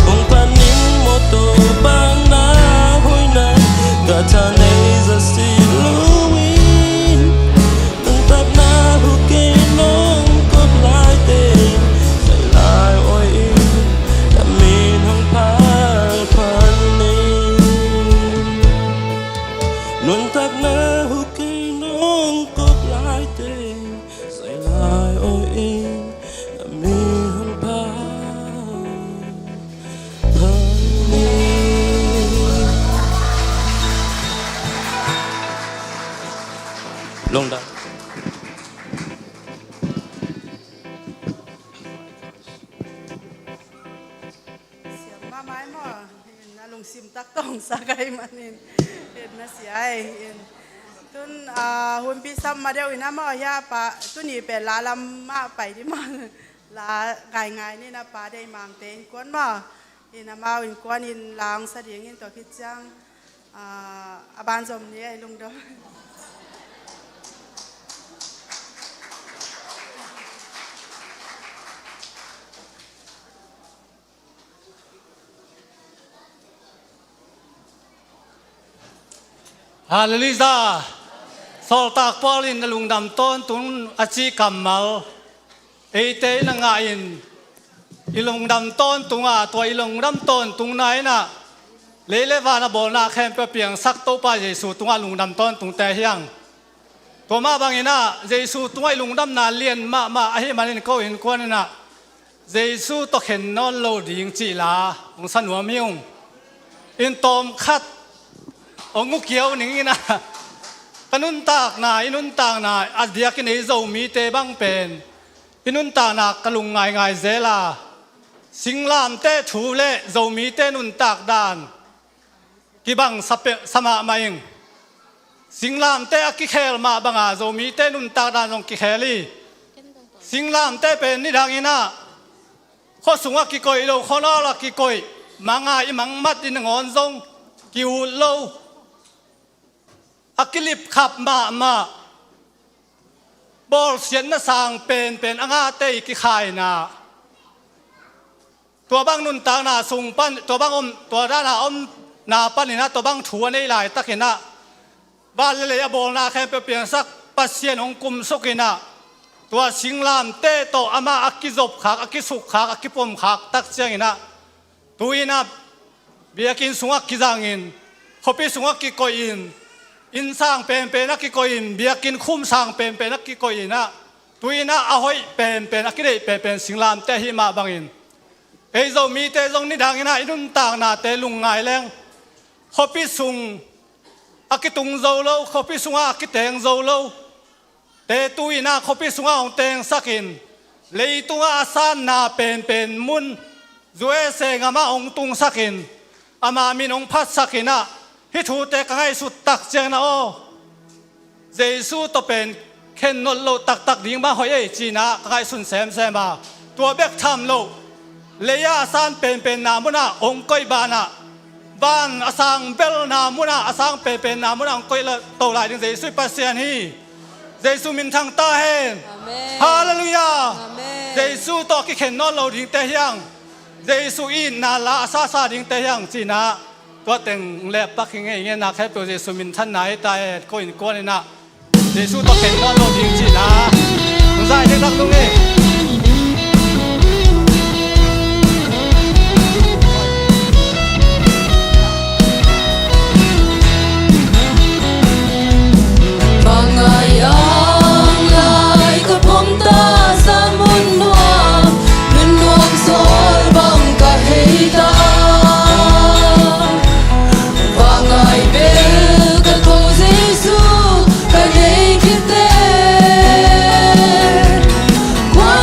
Hong pan ning mawtaw Amai maw, in a lungsim tak tawng sa kai manin, in na siai, in tun, ah, hun pi sam ma deuh in a maw, hia pa, tuni pen la lam mah pai di maw, la ngai ngai ni na pa dei mangte innkuan maw, in amau innkuan in la ong sa ding in tua khit ciang, ah, a ban zom ni ei lungdam. Halleluiah. Sawltak Paul in na lungdam tawntung a ci kammal eite in a ngah in, i lungdam tawntung a, tua i lungdam tawntung na in a, lei le van a bawlna khempeuh piangsak Topa Jesu tungah lungdam tawntungte hi hang. Tua mah bangin a, Jesu tungah i lungdamna lian mahmah ahih manin ko innkuan in a, Jesu tawh khen nawn lo ding cih la ong sa nuam hi ung. In tawmkhat ong ukiau ning in a, ka nuntakna, i nuntakna a diakin ei Zomite bang pen i nuntakna ka lung ngaingai zel a, singlamteh thu le Zomite nuntak dan kibang sa pe-, sa mahmah ing. Singlamteh a kikhel mah banga Zomite nuntak dan zong kikhel hi. Singlamteh pen nidang in a, khua sungah kikoih lo, khua nawlah kikoih, manga i mangmat in a ngawn zong ki-ut lo, a kilipkhap mahmah, bawlsiatna sang penpen a ngahte i kikhaina, tua bang nuntakna sung pan, tua bang om, tua dana omna panin a, tua bang thu a nei laitakin a, van le lei a bawlna khempeuh piangsak Pasian hong kumsuk in a, tua singlamteh tawh amah a kizopkhak, a kisukkhak, a kipomkhak tak ciangin a, tu-in a biakinn sungah kizangin, khuapi sungah kikoihin, inn sang penpen a kikoihin, biakinn khum sang penpen a kikoihin a, tu-in a a hoih penpen, a kideih penpen singlamteh ahih mah bangin, ei Zomite zong nidangin a i nuntaknate lungngai leng, khuapi sung a kitung zo lo, khuapi sungah a kiteng zo lo te tu-in a khuapi sungah hong tengsakin, leitungah a sanna penpen mun, U S A gamah hong tungsakin, ama min hong phatsakin a, hih thute ka ngaihsut tak ciangin a aw, Jesu tawh pen khen nawn loh taktak ding bang hoih ei ci-in a ka ngaihsun semsem a, tua bek tham loh, lei-ah a san penpenna munah hong koih banah, van a sang belna munah, a sang penpenna munah hong koih to lai ding Jesu i Pasian hi. Jesu minthang ta hen. Amen. Halleluiah. Amen. Jesu tawh kikhen nawn lo dingte hi hang. Jesu itna la a sasa dingte hi hang ci-in a, tua teng lehpak hi ngei ngen nak, hehpih Jesu minthanna hi ta hen. Ko innkuan in a Jesu tawh khen nawn lo ding ci-in a, zai dektak tung e. Bang ngai ang lai ka pom ta, sa mun nuam, nun nuam sawl bang ka hei ta. Bang ngai bel ka Topa Jesu ka nei khit teh, kua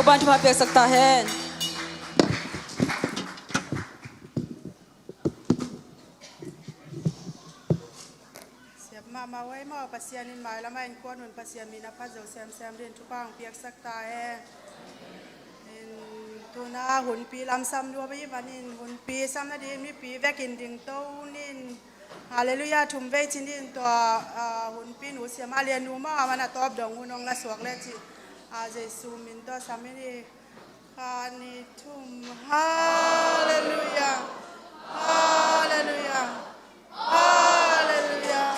Topa'n thupha piaksak ta hen. Siap mahmah huai maw, Pasian in mailam a innkuan hun Pasian min a phat zo semsem dingin thupha hong piaksak ta hen. In tuna hunpi lamsam nuam i hih manin hunpi sam nading mipi vekin dingto nin. Halleluiah, thum vei ci nin tua, ah, hunpi nu Siam a lian nu mah a man a tawp dong hun hong la suak le ci. Ah, Jesu min tawh sam i ni. Khat, nih, thum. Halleluiah. Halleluiah. Halleluiah.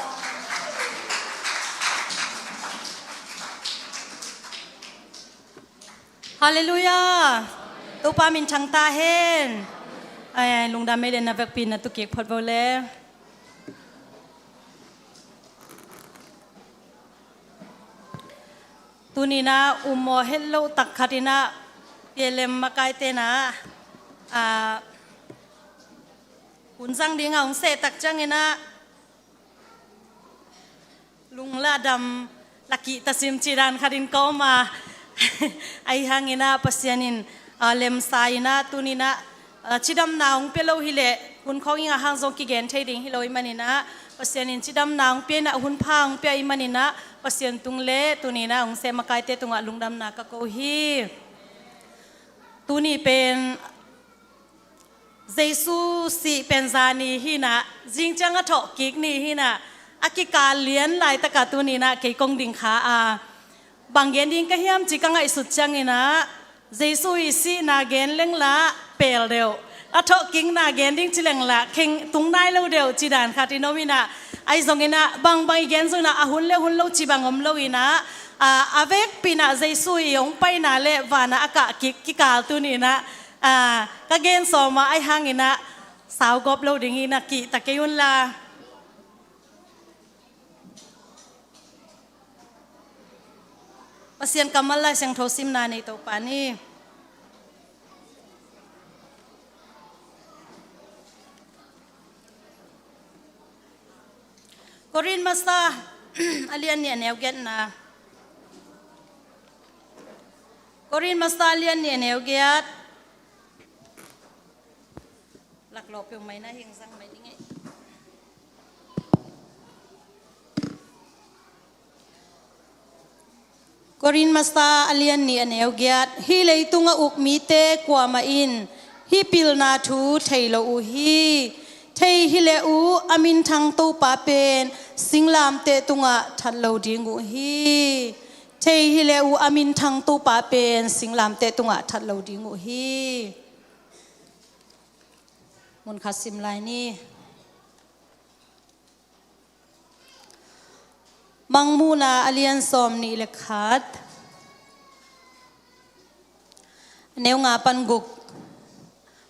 Halleluiah. Topa min thang ta hen. Ai, ai, lungdam ei le na vekpi na tu kik phot vo le. Tuni in ah um maw het loh tak khat in ah P L M makaite in ah, ah, hun zang ding a hong seh tak ciangin ah lung lah dam, la kihta sim cih dan khat in ka om a. Ahi hangin ah Pasian in, ah, lemsa in ah tuni in ah, ah, cidamna hong pia lo hi leh hun khawng i ngah hang zong kigen thei ding hi lo ahih manin ah, Pasian in cidamna hong pia in ah, hun pha hong pia ahih manin ah Pasian tung le tuni in ah hong seh makaite tungah lungdamna ka ko hi. Tuni pen Jesu sih pen zani hi in ah, zing ciang a thawh kik ni hi in ah, a kikal lian laitak a tuni in ah kei kong ding kha a, bang gen ding ka hiam ci ka ngaihsut ciangin ah, Jesu i sihna gen leng lah pel deuh, a thawh kikna gen ding ci leng lah kheng tung nai lo deuh ci dan khat in om in ah, ahi zongin ah bangbang i gen zong in ah a hun le hun lo ci bang om lo in ah, a, a vekpi in ah Jesu i hong paina le van ah a kah kik kikal tuni in ah, ah, ka gen sawm a, ahi hangin ah saugawp lo ding hi in ah kihta kei un la. Pasian kammal Lai Siangtho simna nei Topa ni. Korin masa a lian nih a neu giatna. Korin masa a lian nih a neu giat. Laklawh peuhmah in ah hing zang mai ding ei. Korin masa a lian nih a neu giat. Hih leitung a uk mite kuamah in hih pilna thu thei lo uh hi. Thei hi leh uh a minthang Topa pen singlamteh tungah that lo ding uh hi. Thei hi leh uh a minthang Topa pen singlamteh tungah that lo ding uh hi. Mun khat sim lai ni. Mangmuhna a lian sawm nih le khat, a neu nga pan guk.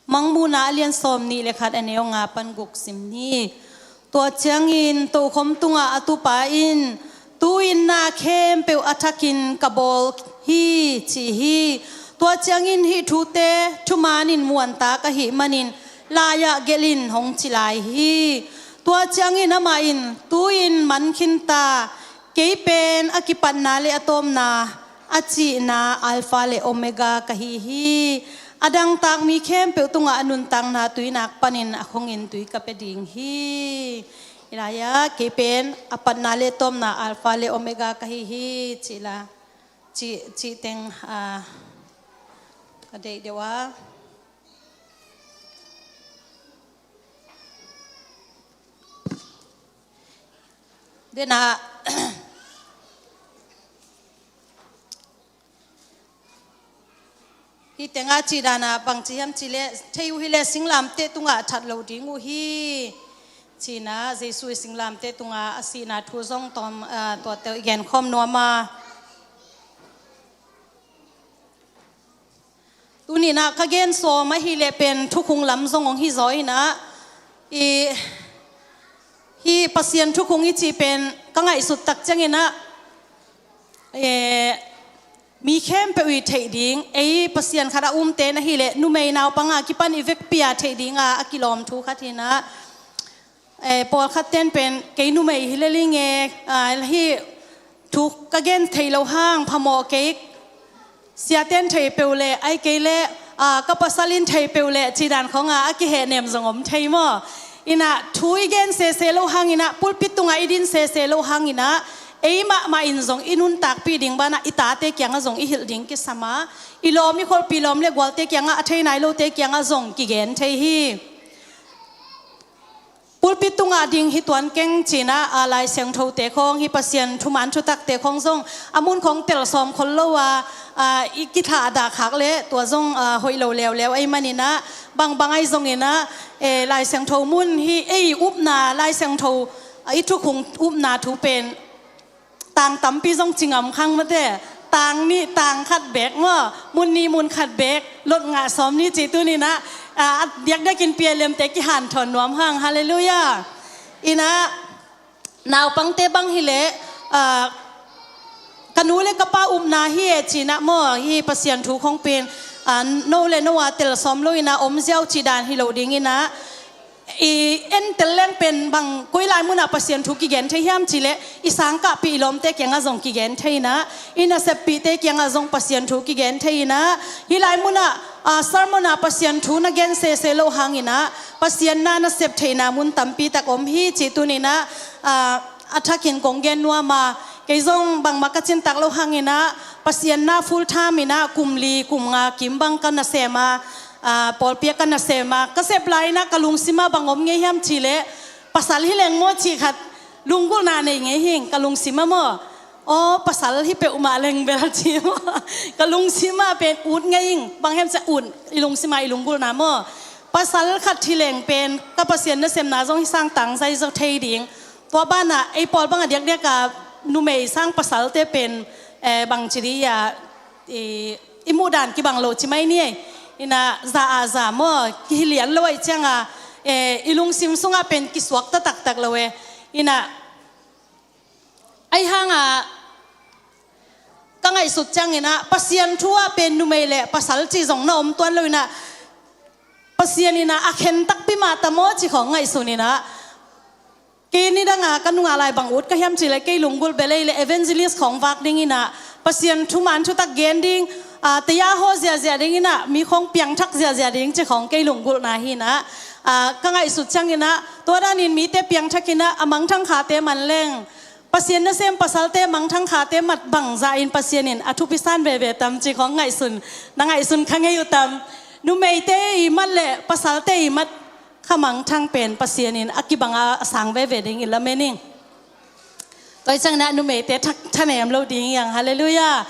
Mangmuhna a lian sawm nih le khat, a neu nga pan guk sim ni. Tua ciangin tokhom tungah a tupa in, tu-in na khempeuh a thakin ka bawl hi, ci hi. Tua ciangin hih thute thumanin muantak ahih manin lai-ah gelhin hong ci lai hi. Tua ciangin amah in, tu-in man khin ta, kei pen a kipatna le a tawpna, a cihna Alpha le Omega ka hi hi. A dangtak mi khempeuh tungah a nuntakna tuinak panin a khongin tui ka pia ding hi. Hih lai-ah kei pen a patna le tawpna Alpha le Omega ka hi hi, cih la, cih, cih teng, ah, ka deih deuh a. Denah, hih tengah cih danah bangci hiam cih leh, thei uh hi leh singlamteh tungah that lo ding uh hi. Cihna, Jesu i singlamteh tungah a sihna thu zong tawm, ah, tuate i genkhawm nuam a. Tuni-in ah ka gen sawm ahih leh pen thukhung lam zong hong hi zaw in ah, i, hih Pasian thukhung i cih pen ka ngaihsut tak ciangin ah, eh, mi khempeuh i theih ding, ei Pasian khat a umte na hih leh numei naupang a kipan i vekpi a theih ding a, a kilawm thu khat hi in ah, eh, pawlkhat ten pen kei numei hi lel ing e, ah, hih thu ka gen thei loh hang phamawh kei, Siaten thei peuh leh, ai kei leh, aa, ka pasal in thei peuh leh, ci dan khawngah a kihehnem zong om thei maw? Inah thu i gen sese lo hanginah, pulpit tungah i din sese lo hanginah, ei mahmah in zong i nuntakpih ding banah i tate kiangah zong i hilh ding kisam a, i lawm i kholhpih lawm le gualte kiangah, a thei nai lote kiangah zong kigen thei hi. Pulpit tungah ding hi tuan keng cinah, a, Lai Siangthote khawng, hi Pasian thuman thutakte khawng zong a mun khawng tel sawm khol lo a, a, i kithahdah khak le tua zong, a, hoih lo leuleu ei maninah, bangbang ai zonginah, e, Lai Siangtho mun hi ei upna, Lai Siangtho, a, i thukhun upna thu pen tang tampi zong ci ngam khang mate. Tang nih tang khat bek maw, mun nih mun khat bek, lot ngah sawm nih ci tuninah, a, a diakdiakin P L M te kihanthawn nuam hang. Halleluiah. Inah naupangte bang hileh, a, ka nu le ka pa upna hi e cinah maw, hi Pasian thu khong pen, a, no le no a tel sawm lo inah om ziau ci dan hi lo dinginah, i entel leng pen bang koi lai munah Pasian thu kigen thei hiam cileh, i sangkahpih i lawmte kiangah zong kigen thei inah, i naseppihte kiangah zong Pasian thu kigen thei inah, hi lai munah, a, sermon ah Pasian thu na gen sese lo hanginah, Pasian na na sep theihna mun tampi tak om hi ci tuninah, a, a thakin kong gen nuam a, kei zong bangmah ka cintak lo hanginah, Pasian na full time inah kum li kum nga kim bang ka nasem a, a, pawlpi ah ka nasem a, ka sep lai inah ka lungsim ah bang om ngei hiam cileh, pasal hi leng maw cih khat lunggulhna nei ngei hing ka lungsim ah maw. Aw, pasal hi peuhmah leng bel ci maw. Ka lungsim ah pen ut ngei ing, bang hiam ciah ut i lungsim ah i lunggulhna maw. Pasal khat hi leng pen ka Pasian nasemna zong hi sang tangzai zaw thei ding. Tua banah ei pawl bangah diakdiak a numei sang pasalte pen, eh, bang ci di a, i, i muhdan kibang lo ci mai ni ei. Inah za a za maw, kihilian lo aih cianga, e, i lungsim sungah pen kisuakta taktak lo e. Inah ahi hanga ka ngaihsut cianginah Pasian thu ah pen numei le pasal ci zong na om tuan lo inah, Pasian inah a khen takpi mah ta maw ci khawng ngaihsun inah, kei nidanga ka nungah lai bang ut ka hiam cileh, kei lunggulh belei le evangelist khawng vak dinginah, Pasian thuman thutak gen ding, a, taya haw ziahziah dinginah, mi khawng piangthak ziahziah ding ci khawng kei lunggulhna hinah, a, ka ngaihsut cianginah, tua danin mite piangthakinah a mangthang khate man leng, Pasian nasem pasalte mangthang khate mat bangzah in Pasian in a thupi san veve tam ci khawng ngaihsun, na ngaihsun kha ngei uh tam? Numeite i mat le pasalte i mat kha mangthang pen Pasian in a kibanga a sang veve ding i lamen ing. Tua hi cianginah numeite tha, thanem lo ding hiang. Halleluiah.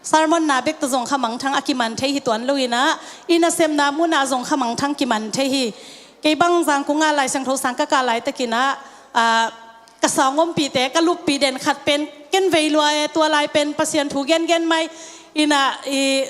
Sermon na bek tawh zong kha mangthang a kiman thei hi tuan lo inah, i nasemna munah zong kha mangthang kiman thei hi. Kei bang Zangkung ah Lai Siangtho sang ka kah laitakinah, a, ka sawng ompihte ka luppih den khat pen ken vei lua e, tua lai pen Pasian thu gengen mai inah, i,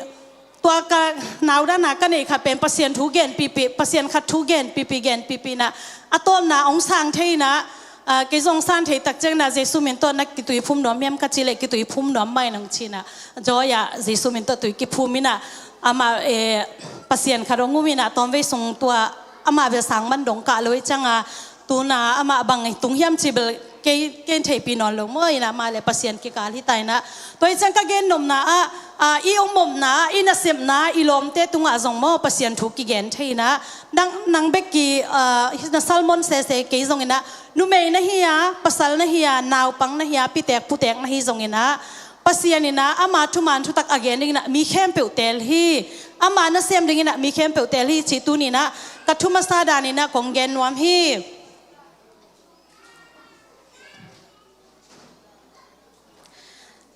tua ka naudan a ka neih khat pen Pasian thu genpihpih, Pasian khat thu genpihpih, genpihpih inah, a tawpna hong sang thei inah, a, kei zong san thei tak cianginah Jesu min tawh na kituiphum nuam hiam ka cih leh kituiphum nuam mai nang cinah, joy ah Jesu min tawh tui kiphum inah, amah, e, Pasian khat hong um inah tawmvei sung tua amah bel sang man dong kah lo hi cianga, tuna amah bang tung hiam cih bel kei, kei theihpih nawn lo maw inah, amah le Pasian kikal hi ta inah. Tua hi ciang ka gen nopna ah, a, i om omna, i nasepna, i lawmte tungah zong maw Pasian thu kigen thei inah, nang, nang bek ki, a, na sermon sese kei zonginah, numei na hi a, pasal na hi a, naupang na hi a, pitek putek na hi zonginah, Pasian inah ama thuman thutak a gen dinginah mi khempeuh teel hi. Ama nasem dinginah mi khempeuh teel hi cih tuninah ka thu masa daninah kong gen nuam hi.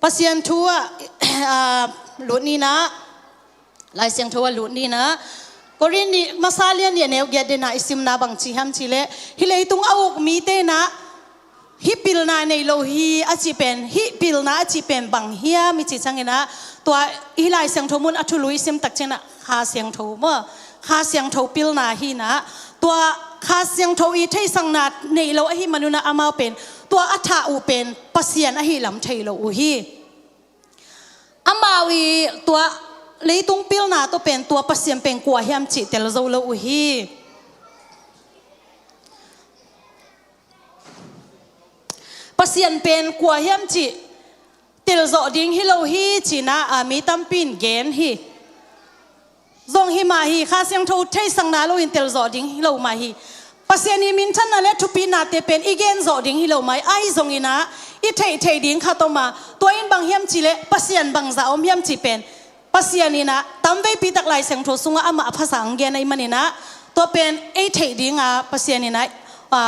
Pasian thu ah, a, lut ninah, Lai Siangtho ah lut ninah, Korin nih masa lian nih a neu giat dinah i simna bang ci hiam cih leh, hih leitung a uk mite inah hih pilna nei lo hi a cih pen, hih pilna a cih pen bang hiam i cih cianginah, tua hih Lai Siangtho mun a thulu i sim tak cianginah Kha Siangtho maw, Kha Siangtho pilna hinah, tua Kha Siangtho i theihsakna neih lo ahih manunah amau pen tua a thah uh pen Pasian ahih lam thei lo uh hi. Amau i tua leitung pilna tawh pen tua Pasian pen kua hiam cih tel zo lo uh hi. Pasian pen kua hiam cih telzawh ding hi lo hi ci-in ah, a, mi tampi in gen hi. Zong hi mah hi, Kha Siangtho theihsakna loin telzawh ding hi lo mah hi. Pasian ii minthanna le thupihnate pen i genzawh ding hi lo mah hi. Ahi zongin ah i theihtheih ding khat om a, tua in bang hiam cih leh Pasian bangzah om hiam cih pen Pasian in ah tamveipi tak Lai Siangtho sungah amah a phasak hong gen ahih manin ah, tua pen ei theih ding a Pasian in ah, a,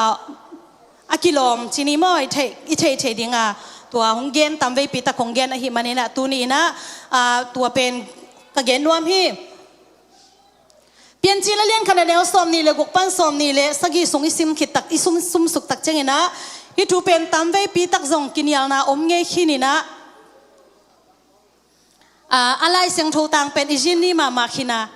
a kilawm ci ni maw, i theih, i theihtheih ding a, tua hong gen tamveipi tak hong gen ahih manin ah, tuni in ah, a, tua pen ka gen nuam hi. Piancil a lian khat a neu sawmnih le guk pan sawmnih le sagih sung i sim khit tak, i sum, sumsuk tak ciangin ah, hih thu pen tamveipi tak zong kinialna om ngei khin in ah, a, a Lai Siangtho tang pen i zin ni mahmah khin a.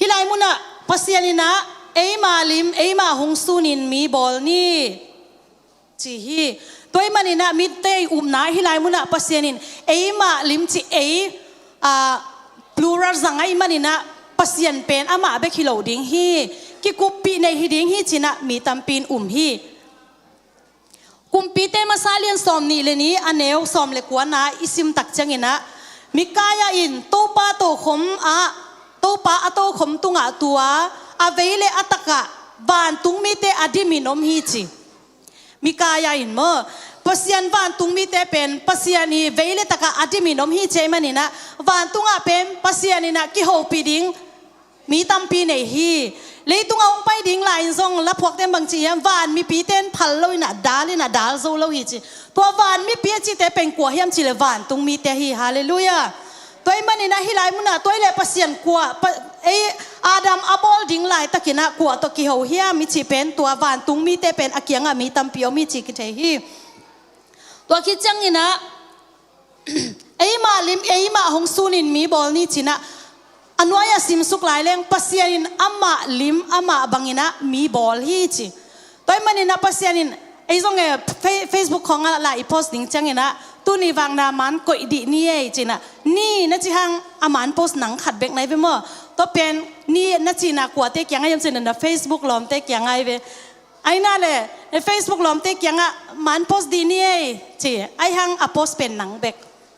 Hih lai munah Pasian in ah, "Eima lim, eima hong sunin mi bawl ni," ci hi. Tua ahih manin ah mite ii upna hih lai munah Pasian in eima lim cih ei, a, plural zang ahih manin ah Pasian pen amah bek hi lo ding hi. Kikuppih nei hi ding hi ci-in ah mi tampi in um hi. Kumpite masa lian sawmnih le nih a neu sawm le kuana i sim tak ciangin ah, Mikaia in Topa tokhom ah, Topa a tokhom tungah tua a vei le a takah vantung mite a dimin om hi ci. Mikaia in maw, Pasian vantung mite pen Pasian ii vei le takah a dimin om hi ci ahih manin ah, vantungah pen Pasian in ah kihopih ding mi tampi nei hi. Leitungah hong pai ding lai-in zong laphuakte in bang ci hiam, van mipite in phal lo in ah, dal in ah, dal zo lo hi ci. Tua van mipi a cihte pen kua hiam cih leh vantung mite hi. Halleluiah. Tua ahih manin ah hih lai munah tua ahih leh Pasian kua, Pa-, ei, Adam a bawl ding laitakin ah kua tawh kiho hiam i cih pen tua vantung mite pen a kiangah mi tampi om hi ci kithei hi. Tua khit ciangin ah, "Eima lim, eima hong sunin mi bawl ni," ci-in ah, a nuai-ah simsuk lai leng Pasian in amah lim, amah bangin ah mi bawl hi ci. Tua ahih manin ah Pasian in, ei zong e, Fe-, Facebook khawngah lah i post ding ciangin ah, "Tuni vang na man koih dih ni ei," ci-in ah, "Ni," na cih hang a man post nang khat bek na hi ve maw. Tua pen, "Ni," na cihna kuate kiangah hiam ci-in ah, na Facebook lawmte kiangah hi ve. Ahi na leh, Facebook lawmte kiangah, "Man post dih ni ei," ci. Ahi hang a post pen nang bek.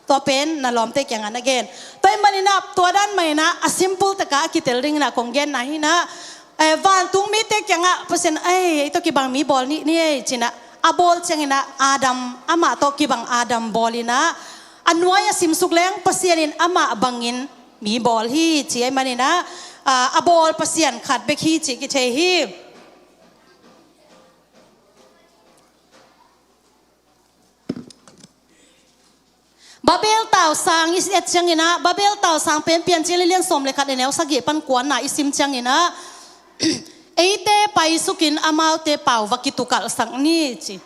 Tua pen na lawmte kiangah na gen. Tua ahih manin ah tua dan mah in ah a simple takah a kitel dingin ah kong genna hi-in ah, eh, vantung mite kiangah Pasian, "Ei, ei tawh kibang mi bawl ni, ni ei," ci-in ah a bawl ciangin ah Adam, amah tawh kibang Adam bawl in ah, a nuai-ah simsuk leng Pasian in amah bangin mi bawl hi ci ahih manin ah, ah, a bawl Pasian khat bek hi ci kithei hi. Babel tausang i et ciangin ah, Babel tausang pen Piancil a lian sawm le khat a neu sagih pan kuana i sim ciangin ah, "Eite paisukin amaute pau va kitukalhsak ni," ci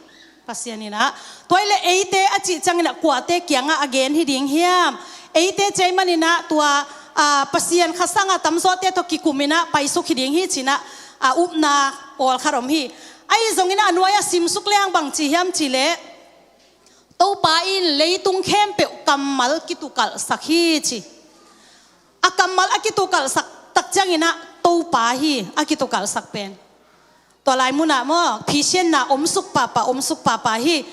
Pasian in ah. Tua ahih leh eite a cih ciangin ah kuate kiangah a gen hi ding hiam? Eite ci ahih manin ah tua, a, Pasian kha sangah tamzawte tawh kikum in ah paisuk hi ding hi ci-in ah, a, upna pawlkhat om hi. Ahi zongin ah a nuai-ah simsuk leng bang ci hiam cih leh, "Topa in leitung khempeuh kammal kitukalhsak hi," ci. A kammal a kitukalhsak tak ciangin ah Topa hi a kitukalhsak pen. Tua lai munah maw, phisianna omsuk pahpah, omsuk pahpah hi.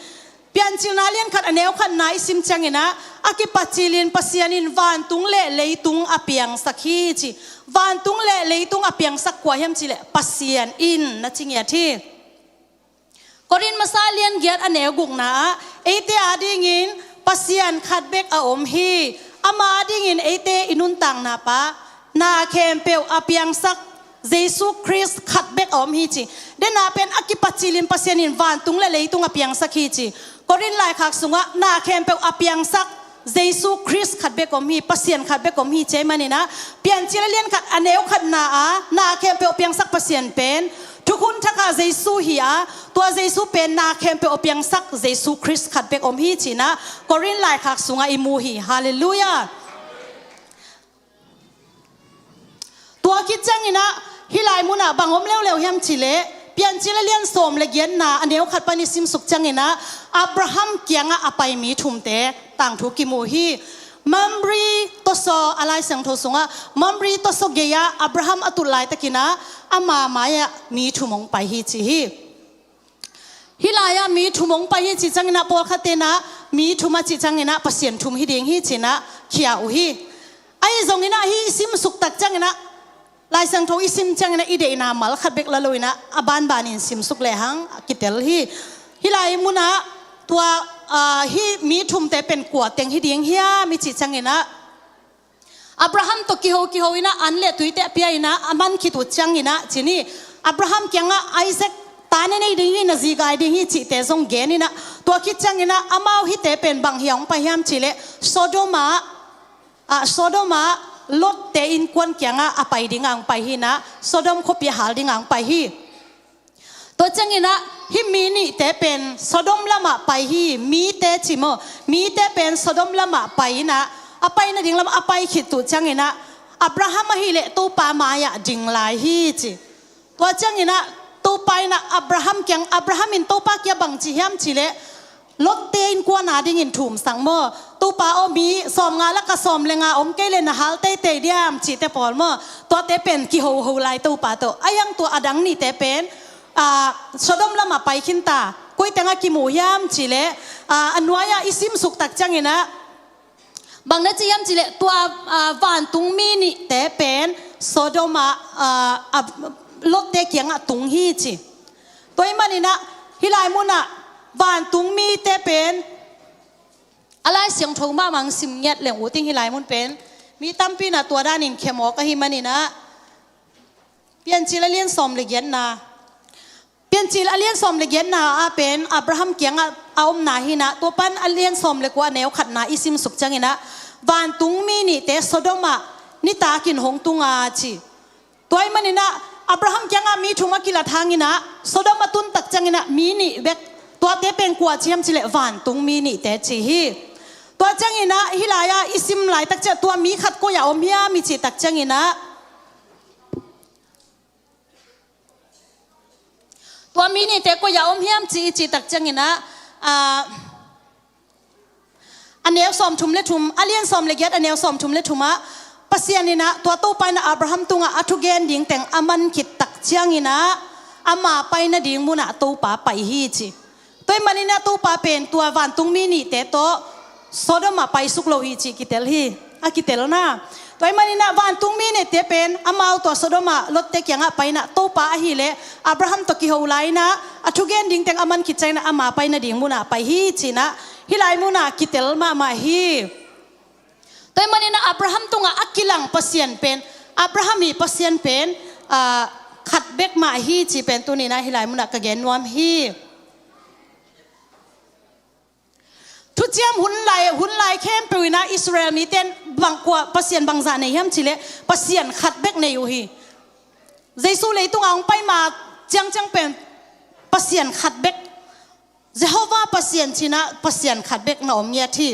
Piancilna lian khat a neu khatna i sim ciangin ah, a kipat cilin Pasian in vantung le leitung a piangsak hi ci. Vantung le leitung a piangsak kua hiam cih leh Pasian in, na ci ngiat hi. Korin masa lian giat a neu gukna ah, "Eite adingin Pasian khat bek a om hi. Ama adingin eite i nuntakna pa, na khempeuh a piangsak Jesu Khrist khat bek a om hi," ci. Dena pen a kipat cilin Pasian in vantung le leitung a piangsak hi ci. Korin laikhak sungah na khempeuh a piangsak Jesu Khrist khat bek om hi, Pasian khat bek om hi ci ahih manin ah, Piancil a lian khat a neu khatna ah, na khempeuh a piangsak Pasian pen Thukhun Thak ah Jesu hi a, tua Jesu pen na khempeuh a piangsak Jesu Khrist khat bek om hi ci-in ah Korin laikhak sungah i mu hi. Halleluiah. Tua khit ciangin ah, hih lai munah bang om leuleu hiam cih leh, Piancil a lian sawm le giatna a neu khat pan i simsuk ciangin ah, Abraham kiangah a pai mi thumte tangthu kimu hi. Mamre tawsaw, a Lai Siangtho sungah, Mamre tawsaw gei-ah Abraham a tut laitakin ah, ama mai-ah mi thum hong pai hi ci hi. Hih lai-ah mi thum hong pai hi cih ciangin ah, pawlkhat in ah mi thum a cih ciangin ah Pasian thum hi ding hi ci-in ah khia uh hi. Ahi zongin ah hih i simsuk tak ciangin ah, Lai Siangtho i sim ciangin ah i deihna mal khat bek la loin ah a banbanin simsuk lehang a kitel hi. Hih lai munah tua, aa, hih mi thumte pen kua teng hi ding hiam i cih ciangin ah, Abraham tawh kiho kiho in ah an le tuite a pia in ah a man khit uh ciangin ah ci ni, Abraham kiangah Isaac ta na nei ding hi, na zi gai ding hi cihte zong gen in ah, tua khit ciangin ah amau hihte pen bang hi-a hong pai hiam cih leh Sodom ah, ah, Sodom ah Lot-te innkuan kiangah a pai ding a hong pai hi in ah, Sodom khuapi a hal ding a hong pai hi. Tua ciangin ah hih mi nihte pen Sodom lamah pai hi, mite ci maw, mite pen Sodom lamah pai in ah, a pai nading lamah a pai khit uh ciangin ah Abraham ahih leh Topa mai-ah ding lai hi ci. Tua ciangin ah Topa in ah Abraham kiang, Abraham in Topa kiang bang ci hiam cih leh, Lot-te innkuan a dingin thumsak maw? Topa aw, mi sawmnga lakah sawm le nga om kei leh na hal teitei diam cihte pawl maw? Tuate pen kihoho lai Topa tawh. A hiang tua a dang nihte pen, aa, Sodom lamah pai khin ta. Koi tengah kimu hiam cih leh, aa, a nuai-ah i simsuk tak ciangin ah, bang na ci hiam cih leh tua, aa, vantung mi nihte pen Sodom ah, aa, a, Lot-te kiangah tung hi ci. Tua ahih manin ah hih lai munah vantung mite pen a Lai Siangtho mahmah hong sim ngiat leng uh ting, hih lai mun pen mi tampi in ah tua danin khem awk ahih manin ah, Piancil a lian sawm le giatna, Piancil a lian sawm le giatna ah pen Abraham kiangah a omna hi in ah, tua pan a lian sawm le kua a neu khatna i simsuk ciangin ah, vantung mi nihte Sodom ah nitakin hong tung a ci. Tua ahih manin ah Abraham kiangah mi thum a kilat hangin ah, Sodom a tun tak ciangin ah mi nih bek, tuate pen kua ci hiam cih leh vantung mi nihte ci hi. Tua ciangin ah hih lai-ah i sim laitak ciang tua mi khat koi-ah om hiam i cih tak ciangin ah, tua mi nihte koi-ah om hiam ci i cih tak ciangin ah, aa, a neu sawmthum le thum, a lian sawm le giat a neu sawmthum le thum ah, Pasian in ah tua Topa in ah Abraham tungah a thugen ding teng a man khit tak ciangin ah, ama pai nading munah Topa pai hi ci. Tua ahih manin ah Topa pen tua vantung mi nihte tawh Sodom ah paisuk lo hi cih kitel hi, a kitel na. Tua ahih manin ah vantung mi nihte pen amau tua Sodom ah Lot-te kiangah pai in ah, Topa ahih leh Abraham tawh kiho lai in ah, a thugen ding teng a man khit ciangin ah ama pai nading munah pai hi ci-in ah, hih lai munah kitel mahmah hi. Tua ahih manin ah Abraham tungah a kilang Pasian pen, Abraham ii Pasian pen, aa, khat bek mah hi cih pen tuni-in ah hih lai munah ka gen nuam hi. Thuciam hun lai, hun lai khempeuh in ah Israel mite in bang kua, Pasian bangzah nei hiam cih leh Pasian khat bek nei uh hi. Jesu leitung a hong pai ma ciangciang pen Pasian khat bek, Jehovah Pasian ci-in ah Pasian khat bek na om ngiat hi.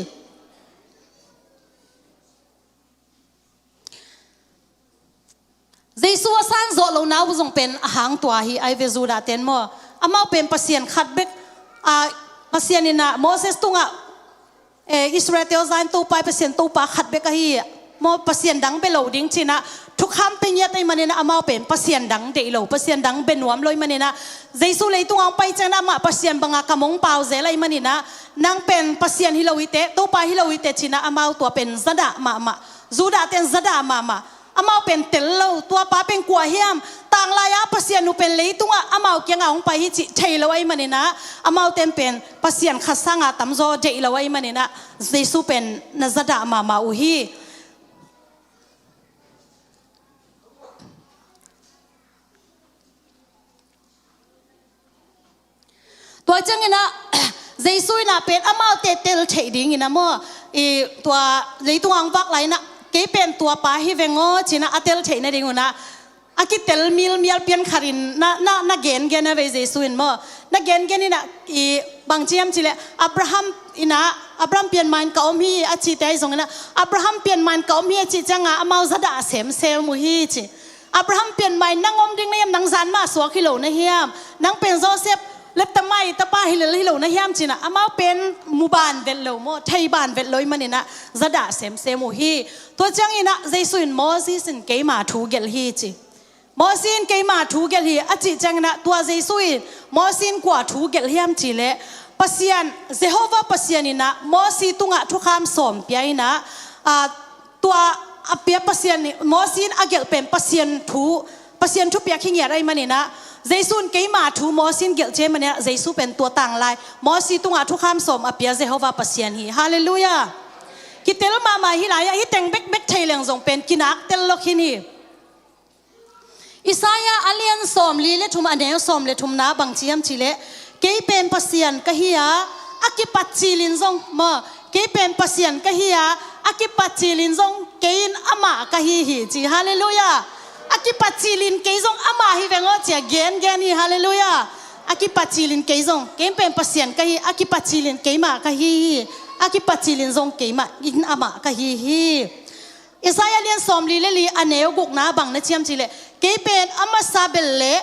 Jesu a san zawh lohna uh zong pen a hang tua hi, ai ve Judah-te in maw. Amau pen Pasian khat bek, a, Pasian in ah Moses tungah, eh, Israel-te aw, za-in Topa, Pasian Topa khat bek ahi maw, Pasian dang bia lo ding ci-in ah thukham pia ngiat ahih manin ah amau pen Pasian dang deih lo, Pasian dang bia nuam lo ahih manin ah, Jesu leitung a hong pai ciangin ah amah Pasian banga kam hong pau zel ahih manin ah, nang pen Pasian hi lo hi teh, Topa hi lo hi teh ci-in ah amau tua pen zadah mahmah. Judah-te in zadah mahmah. Amau pen tel lo, tua pa pen kua hiam? Tanglai-a Pasian uh pen leitungah amau kiangah hong pai hi cih thei lo ahih manin ah, amaute in pen Pasian khat sanga tamzaw deih lo ahih manin ah, Jesu pen na zadah mahmah uh hi. Tua ciangin ah, Jesu in ah pen amaute tel theih dingin ah maw, i tua leitung a hong vak lai-in ah, kei pen tua pa hi veng aw ci-in ah a tel theih nadingun ah, a kitel milmial pian khatin na, na, na gengen a vei Jesu in maw. Na gengen in ah, i bang ci hiam cih leh, Abraham in ah, Abraham pian ma-in ka om hi a cihte ahi zongin ah, Abraham pian ma-in ka om hi a cih ciangah amau zadah semsem uh hi ci. Abraham pian ma-in nang om ding na hiam, nang zan mah suak hi lo na hiam, nang pen Joseph le tamai tapa hi lel hi lo na hiam ci-in ah, amau pen mu ban vet lo maw, thei ban vet lo ahih manin ah zadah semsem uh hi. Tua ciangin ah Jesu in Moses in keima thu gelh hi ci. Mosi in keima thu gelh hi a cih ciangin ah, tua Jesu in Mosi in kua thu gelh hiam cih leh, Pasian, Jehovah Pasian in ah Mosi tungah thukham sawm pia in ah, aa, tua a pia Pasian, Mosi in a gelh pen Pasian thu, Pasian thupiak hi ngiat ahih manin ah, Jesu in keima thu Mosi in gelh ci ahih manin ah, Jesu pen tua tanglai Mosi tungah thukham sawm a pia Jehovah Pasian hi. Halleluiah. Kitel mahmah hi lai ah, hih teng bekbek thei leng zong pen kinak tel lo khin hi. Isaiah a lian sawmli le thum, a neu sawm le thumna bang ci hiam cih leh, kei pen Pasian ka hi a, a kipat cilin zong, maw, kei pen Pasian ka hi a, a kipat cilin zong kei in amah ka hi hi, ci. Halleluiah. A kipat cilin kei zong amah hi veng aw, ci a gengen hi. Halleluiah. A kipat cilin kei zong, kei pen Pasian ka hi, a kipat cilin keimah ka hi hi, a kipat cilin zong keimah in amah ka hi hi. Isaiah lian sawmli le li, a neu gukna bang na ci hiam cih leh, kei pen a masa bel le,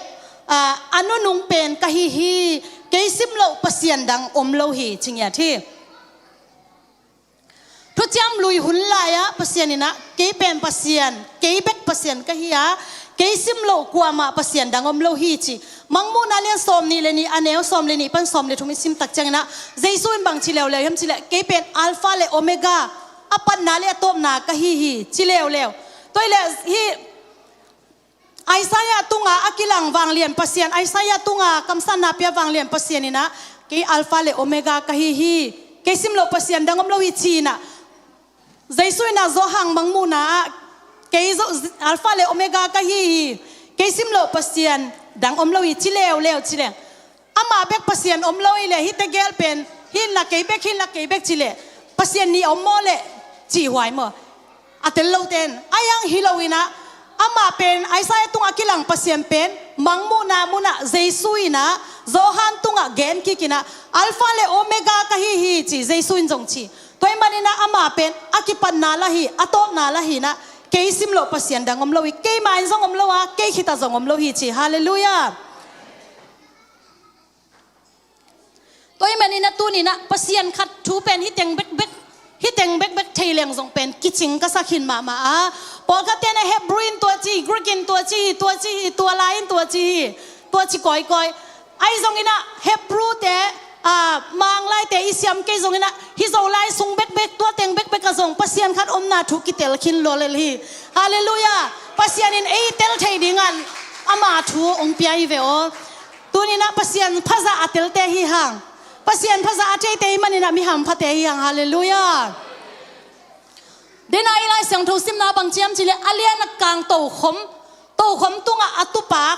aa, a nunung pen ka hi hi, kei simloh Pasian dang om lo hi, ci ngiat hi. Thuciam Lui hun lai ah Pasian in ah, kei pen Pasian, kei bek Pasian ka hi a, kei simloh kuamah Pasian dang om lo hi, ci. Mangmuhna lian sawmnih le nih, a neu sawm le nih pan sawm le thum i sim tak ciangin ah, Jesu in bang ci leuleu hiam cih leh, kei pen Alpha le Omega, a patna le a tawpna ka hi hi, ci leuleu. Tua hi leh hih Isaiah tungah a kilang vanglian Pasian, Isaiah tungah kamsanna pia vanglian Pasian in ah, kei Alpha le Omega ka hi hi, kei simloh Pasian dang om lo hi, ci in ah, Jesu in ah Johan Mangmuhna ah, kei Zo-, Alpha le Omega ka hi hi, kei simloh Pasian dang om lo hi, ci leuleu, ci leng. Amah bek Pasian om lo hi leh, hihte gel pen, hih in la kei bek, hih in la kei bek ci leh, Pasian nih om maw leh, cih huai maw. A tel lote in, a hiang hi lo in ah, amah pen Isaiah tungah kilang Pasian pen, Mangmuhna munah Jesu in ah, Johan tungah gen kik in ah, Alpha le Omega ka hi hi, ci, Jesu in zong ci. Tua ahih manin ah amah pen a kipatna lah hi, a tawpna lah hi in ah, kei simloh Pasian dang om lo hi, keimah in zong om lo a, kei khitah zong om lo hi, ci. Halleluiah. Tua ahih manin ah tuni in ah Pasian khat thu pen hih teng bekbek, hih teng bekbek thei leng zong pen kicing ka sa khin mahmah a. Pawlkhatte in ah Hebrew in tua ci, Greek in tua ci, tua ci, tua lai in tua ci, tua ci kawikawi. Ahi zongin ah Hebrew te, aa, Manglaite i siam kei zongin ah, hih Zolai sung bekbek, tua teng bekbek ah zong Pasian khat omna thu kitel khin lua lel hi. Halleluiah. Pasian in ei tel thei dingin ama thu hong pia hi ve aw. Tuni in ah Pasian phaza a telte hi hang. Pasian phaza a theite ahih manin ah mi hamphate hi hang. Halleluiah. Dena i Lai Siangtho simna bang ci hiam cih leh, a lian a kang tokhom, tokhom tungah a tupa,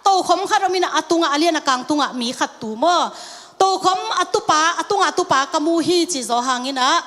tokhom khat om in ah, a tungah, a lian a kang tungah mi khat tu maw. Tokhom a tupa, a tungah a tupa ka mu hi, ci zaw hangin ah,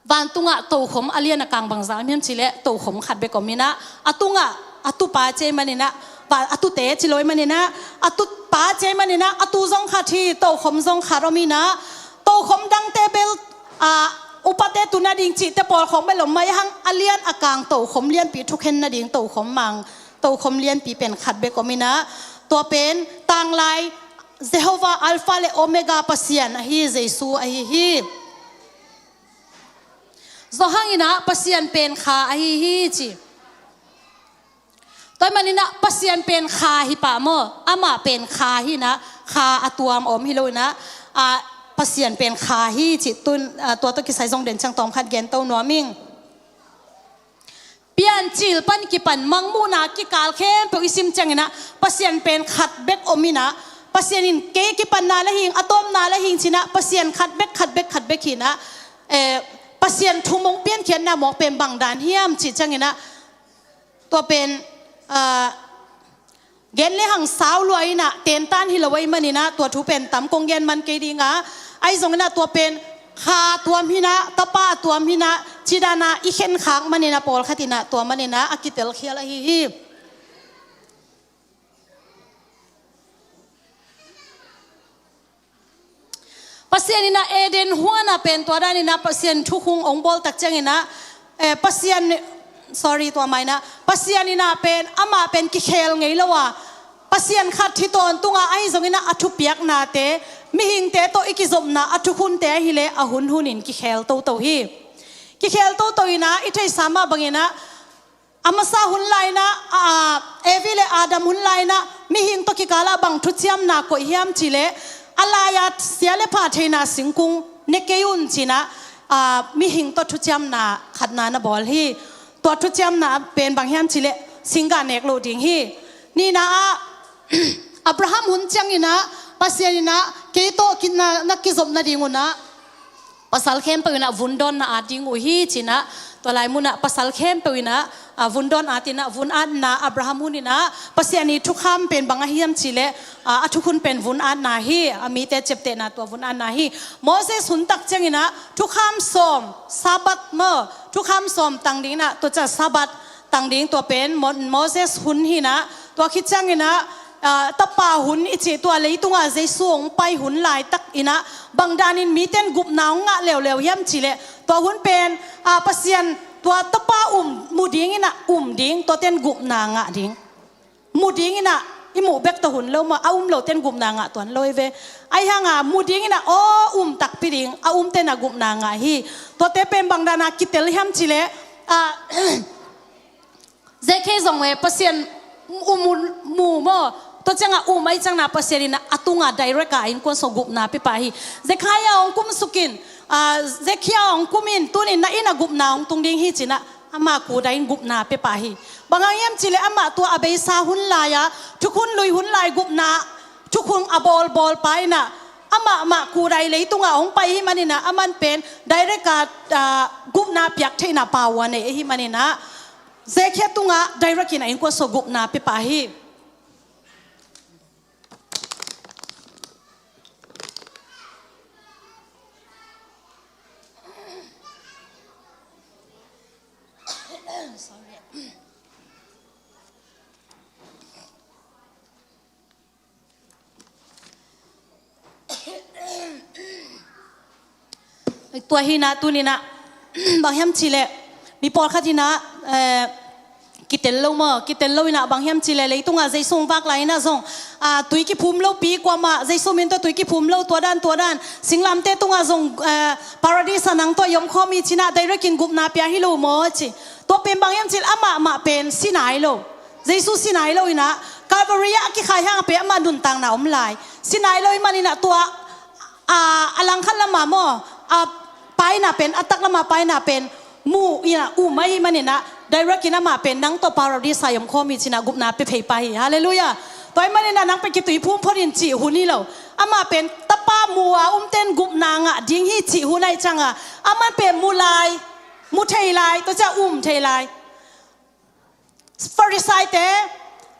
vantungah tokhom a lian a kang bangzah om hiam cih leh, tokhom khat bek om in ah, a tungah a tupa ci ahih manin ah, va-, a tute ci lo ahih manin ah, a tupa ci ahih manin ah, a tu zong khat hi, tokhom zong khat om in ah, tokhom dangte bel, aa, upate tu nading cihte pawlkhawng bel om mai hang, a lian a kang tokhom lianpi thukhen nading tokhom mang, tokhom lianpi pen khat bek om in ah, tua pen tanglai Jehovah Alpha le Omega Pasian ahi, Jesu ahi hi. Zaw hangin ah Pasian pen Kha ahi hi, ci. Tua ahih manin ah Pasian pen Kha hi pah maw, amah pen Kha hi in ah, Kha a tuam a om hi lo in ah, aa, Pasian pen Kha hi, ci tun, aa, tua tawh kisai zong den ciang tawm khat gen to nuam ing. Piancil pan kipan Mangmuhna kikal khempeuh i sim ciangin ah, Pasian pen khat bek om in ah, Pasian in kei kipatna lah hing, a tawpna lah hing ci in ah, Pasian khat bek, khat bek, khat bek hi in ah, eh, Pasian thu mong piankhiatna mawk pen bang dan hiam cih ciangin ah, tua pen, aa, gen le hang sau lua in ah, tentan hi lo ahih manin ah, tua thu pen tam kong gen man kei ding a, ahi zongin ah tua pen Kha tuam hi in ah, Tapa tuam hi in ah, ci dan ah i khen khak manin ah, pawlkhat in ah, tua manin ah a kitel khial ahi hi. Pasian in ah Eden huan ah pen tua dan in ah Pasian thukhun hong bawl tak ciangin ah, eh, Pasian, sorry, tua mah in ah, Pasian in ah pen, amah pen kikhel ngei lo a, Pasian khat hi tawntung a, ahi zongin ah a thupiaknate, mihingte tawh i kizopna a thukhunte ahih leh a hunhun in kikhel toto hi. Kikhel toto in ah, i theihsa mah bangin ah, A masa hun lai-inah, a, Evi le Adam hun lai-inah mihing tawh kikalah bang thuciamna koih hiam cihleh, a lai-a sia le pha theihna singkung ne kei un cinah, a, mihing tawh thuciamna khatna na bawl hi. Tua thuciamna pen bang hiam cihleh, singgah nek loh ding hi. Nihna ah, Abraham hun cianginah Pasian inah kei tawh ki-, na, na kizop nadingunah pasal khempeuh inah vundawnna at ding uh hi cinah, tua lai munah pasal khempeuh inah, a, vundawn at inah, vun atna Abraham hun inah Pasian ih thukham pen bang a hiam cihleh, a, a thukhun pen vun atna hi, a mite ciaptehna tua vun atna hi. Moses hun tak cianginah thukham sawm, Sabbath maw, thukham sawm tang dinginah, tua ciah Sabbath tang ding, tua pen Mo-, Moses hun hinah, tua khit cianginah, a, tapa hun i cih tua leitungah Jesu hong pai hun laitak inah, bang danin mite in gupna hong ngah leuleu hiam cihleh, tua hun pen, a, Pasian tua tapa um mu dinginah um ding, tuate in gupna ngah ding. Mu dinginah i muh bek tawh hun lo maw, a um lote in gupna ngah tuan lo hi ve. Ahi hanga mu dinginah aw um takpi ding, a umte inah gupna ngah hi. Tuate pen bang dana kitel hiam cihleh, a, Zekhia zong e, Pasian um, um, mu maw? Tua ciangah um ahi ciangna Pasian inah a tungah direct a innkuan sung gupna pia pah hi. Zekhia hong kumsukin, a, Zekhia hong kumin, tunin na innah gupna hong tung ding hi cinah, amah kudai in gupna pia pah hi. Bang hang hiam cihleh amah tua a beisa hun lai-a, thukhun lui hun lai gupna, thukhun a bawlbawl pa inah, amah mah kudai leitungah hong pai hi maninah, aman pen direct a, a, gupna piak theihna pa uh a nei ahi maninah, Zekhia tungah direct inah innkuan sung gupna pia pah hi. Sorry. Tua hinah tuninah, bang hiam cihleh, mi pawlkhat inah, eh, kitel lo maw, kitel lo inah bang hiam cihleh, leitungah Jesu hong vak lai inah zong, a, tui kiphum lopi, kuamah Jesu min tawh tui kiphum lo, tua dan, tua dan, singlamte tungah zong, eh, Paradis ah nang tawh i om khawm hi cinah, direct in gupna pia hi lo maw ci. Tua pen bang hiam cihleh, amah mah pen si nai lo. Jesu si nai lo inah, Calvary ah a kikhai hang a pen amah nuntakna om lai. Si nai lo i maninah tua, a, a langkhat lamah maw, a, paina pen, a tak lamah paina pen mu inah um ahi maninah, direct in amah pen nang tawh Paradis ah i om khawm hi cinah gupna pia phei pah hi. Halleluiah. Tua i maninah nang pen kitui phum phot in cih hun hi lo. Amah pen tapa mu a umte in gupna ngah ding hi cih hun ahi cianga, amah pen mu lai, mu thei lai, tua ciah um thei lai. Farisaite,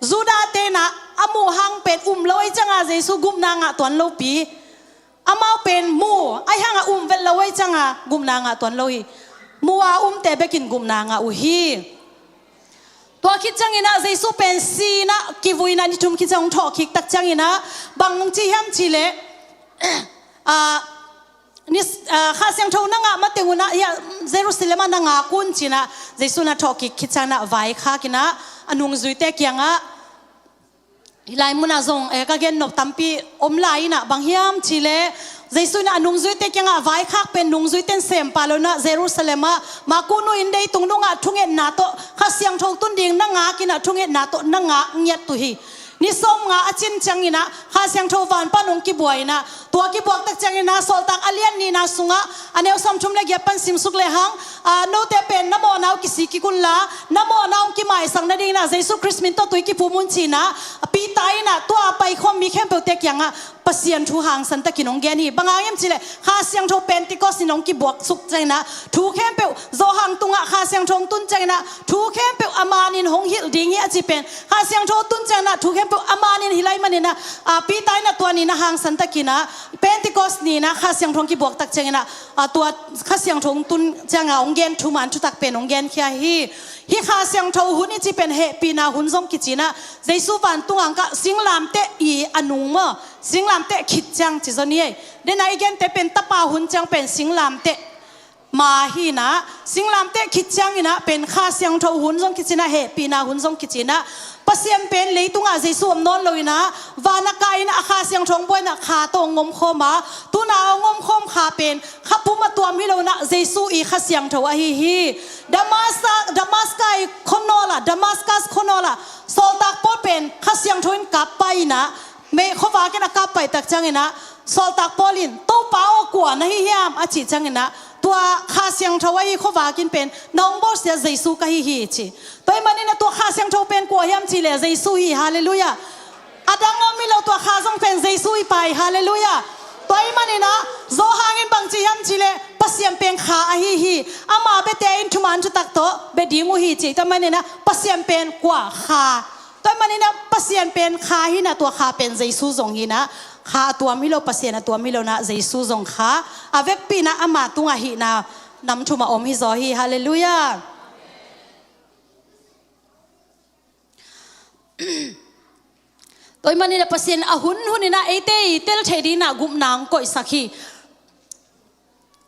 Judate inah a muh hang pen um lo ahi cianga Jesu gupna ngah tuan lopi. Amau pen mu ahi hanga um vet lo ahi cianga gupna ngah tuan lo hi. Mu a umte bekin gupna ngah uh hi. Tua khit cianginah Jesu pen si inah kivui inah ni thum khit ciang hong thawhkik tak cianginah bang hong ci hiam cihleh, a, ni, a, Kha Siangtho na ngah mateng unah, hiah Jerusalem ah na ngak un cinah, Jesu na thawhkik khit cianginah vaikhak inah a nungzuite kiangah, hih lai munah zong, eh, ka gen nop tampi om lai inah, bang hiam cihleh, Jesu inah a nungzuite kiangah vaikhak pen nungzuite in sem pah lo inah, Jerusalem ah Maku nu inn dei tung dungah thungetna tawh Kha Siangtho tun ding na ngak inah, thungetna tawh na ngak ngiat uh hi. Ni sawmnga a cin cianginah Kha Siangtho van pan hong kibuai inah, tua kibuak tak cianginah Sawltak a lian nihna sungah a neu sawmthum le giat pan simsuk lehang, a, note pen na mawhna uh kisik kik unla, na mawhna hong kimaisak nadinginah Jesu Khrist min tawh tui kiphum un cinah, a, Peter inah tua a paikhawm mi khempeuhte kiangah Pasian thu hangsan takin hong gen hi. Bang hang hiam cihleh, Kha Siangtho Pentecost in hong kibuak suk cianginah thu khempeuh, Johan tungah Kha Siangtho hong tun cianginah thu khempeuh a manin hong hilh ding hi a ci pen, Kha Siangtho tun cianginah thu khempeuh a manin hilh ahi maninah, a, Peter inah tua ninah hangsan takinah Pentecost ninah Kha Siangtho hong kibuak tak cianginah, a, tua Kha Siangtho hong tun cianga hong gen thuman thutak pen hong genkhia hi. Hih Kha Siangtho hun i ci pen hehpihna hun zong kicinah, Jesu vantung angkah singlamteh i a nung maw, singlamteh khit ciang ci zon hi ei. Dena i gente pen tapa hun ciang pen singlamteh Ma hi inah, singlamteh khit ciang inah pen Kha Siangtho hun zong kici inah, hehpihna hun zong kici inah, Pasian pen leitungah Jesu om nawn lo inah, van a kah inah a Kha Siangtho hong buai inah Kha tawh hong omkhawm a, tu-in a hong omkhawm Kha pen Kha pum a tuam hi lo inah Jesu i Kha Siangtho ahi hi. Damas-, Damaska i khonawla, Damaskas khonawla, sawltak Paul pen Kha Siangtho in kap pai inah, mei khuavak in a kap pai tak ciang inah, sawltak Paul in, "Topa aw, kua na hi hiam?" a cih ciang inah, "Tua Kha Siangtho ahi, khuavak in pen na hong bawlsia Jesu ka hi hi," ci. Tua ahih manin ah tua Kha Siangtho pen kua hiam cih leh Jesu hi, halleluiah. A dang om hi lo, tua Kha zong pen Jesu hi pah hi, halleluiah. Tua ahih manin ah Johan in bang ci hiam cih leh, "Pasian pen Kha ahi hi. Ama biate in thuman thutak tawh bia ding uh hi," ci. Tua ahih manin ah Pasian pen kua? Kha. Tua ahih manin ah Pasian pen Kha hi inah, tua Kha pen Jesu zong hi inah, Kha a tuam hi lo, Pasian a tuam hi lo inah, Jesu zong Kha. A vekpi inah ama tungah hihna nam thum a om hi zaw hi, halleluiah. Tua ahih manin ah Pasian a hunhun inah eite i tel theih ding inah gupna hong koihsak hi.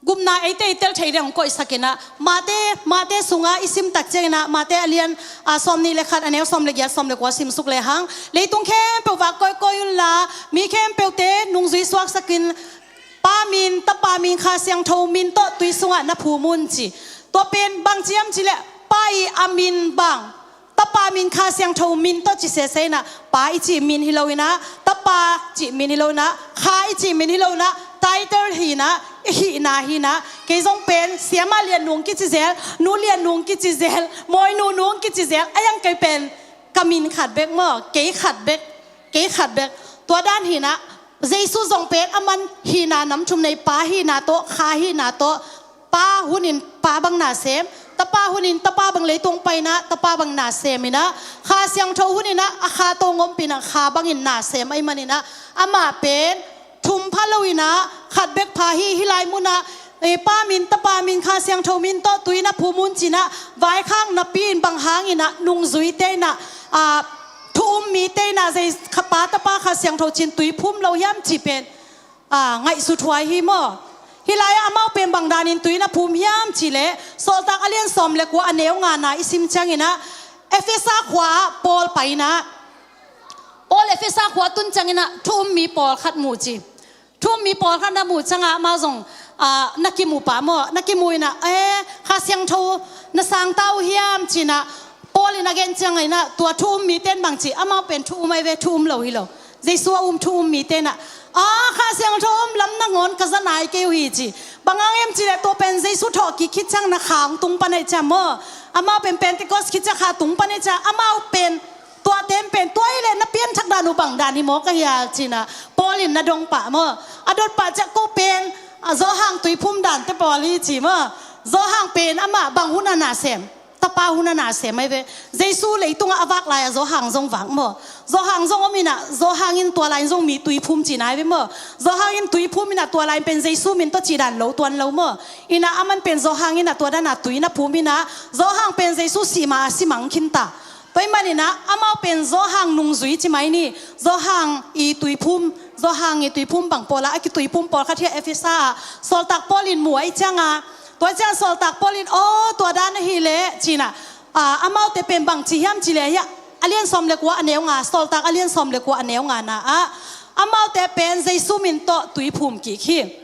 Gupna eite i tel theih ding hong koihsak inah, Mate, Mate sungah i sim tak ciang inah, Mate a lian, a, sawmnih le khat, a neu sawm le giat, sawm le kua simsuk lehang, "Leitung khempeuh vak kawikawi unla, mi khempeuhte nungzui suaksak in, Pa min, Tapa min, Kha Siangtho min tawh tui sungah na phum un," ci. Tua pen bang ci hiam cih leh, Pa i a min bang, Tapa min, Kha Siangtho min tawh ci sese inah, Pa i cih min hi lo inah, Tapa cih min hi lo inah, Kha i cih min hi lo inah, title hi inah, i hihna hi inah. Kei zong pen Siama Lian Nung kici zel, Nu Lian Nung kici zel, Mawi Nu Nung kici zel, a iang kei pen ka min khat bek maw, kei khat bek, kei khat bek. Tua dan hi inah, Jesu zong pen aman hihna nam thum nei, Pa hihna tawh, Kha hihna tawh, Pa hunin Pa bang na sem, Tapa hunin Tapa bang leitung pai inah Tapa bang na sem inah, Kha Siangtho hun inah a Kha tawh hong ompih inah Kha bangin na sem ahih manin ah, amah pen thum pha lo inah khat bek pha hi. Hih lai munah, eh, Pa min, Tapa min, Kha Siangtho min tawh tui na phum un ci inah vaikhak napi in, bang hang inah nungzuite inah, ah, thu um mite inah Jei-, Kha Pa, Tapa, Kha Siangtho ci-in tui phum lo hiam cih pen, a, ngaihsut huai hi maw. Hih lai-ah amau pen bang danin tui na phum hiam cih leh, Sawltak a lian sawm le kua, a neu ngana i sim ciang inah, Efesa khua-ah Paul pai inah, Paul Efesa khua tun ciang inah thu um mi pawlkhat mu ci. Thu um mi pawlkhat na muh ciangah amau zong, a, na kimu pah maw, na kimu inah, "Eh, Kha Siangtho na sang ta uh hiam?" ci inah, Paul in a gen ciang inah, tua thu um mite in bang ci, amau pen thu um ahi ve, thu um lo hi lo. Jesu a um thu um mite inah, "Ah, Kha Siangtho um lam nangawn ka za nai kei uh hi," ci. Bang hang hiam cih leh tua pen Jesu thawhkik khit ciang inah Kha hong tung pan ahih ciang maw. Amau pen Pentecost khit ciang Kha tung pan ahih ciang, amau pen tuate in pen, "Tua hi leh na pianthak dan uh bang dan hi maw ka hial?" ci inah Paul in na dong pah maw. A dot pah ciang, "Ko pen, a, Johan tui phum dante pawl hi," ci maw. Johan pen amah bang hun a na sem? Tapa hun a na sem ahi ve. Jesu leitungah a vak lai-a Johan zong vak maw. Johan zong om inah, Johan in tua lai in zong mi tui phum cihna ahi ve maw. Johan in tui phum inah tua lai in pen Jesu min tawh cih dan lo tuan lo maw. Inah aman pen Johan inah tua dan a tui na phum inah, Johan pen Jesu sih ma-a si mang khin ta. Tua ahih manin ah amau pen Johan nungzui ci mai ni. Johan i tui phum, Johan i tui phum bang pawl ah a kitui phum pawlkhat hi a, Efesa ah Sawltak Paul in mu ahih ciang a, tua ciang Sawltak Paul in, "Aw, tua dan ahih leh," ci inah, a, amaute pen bang ci hiam cih leh hi a, a lian sawm le kua, a neu nga, Sawltak a lian sawm le kua, a neu ngana ah, amaute pen Jesu min tawh tui phum kik hi.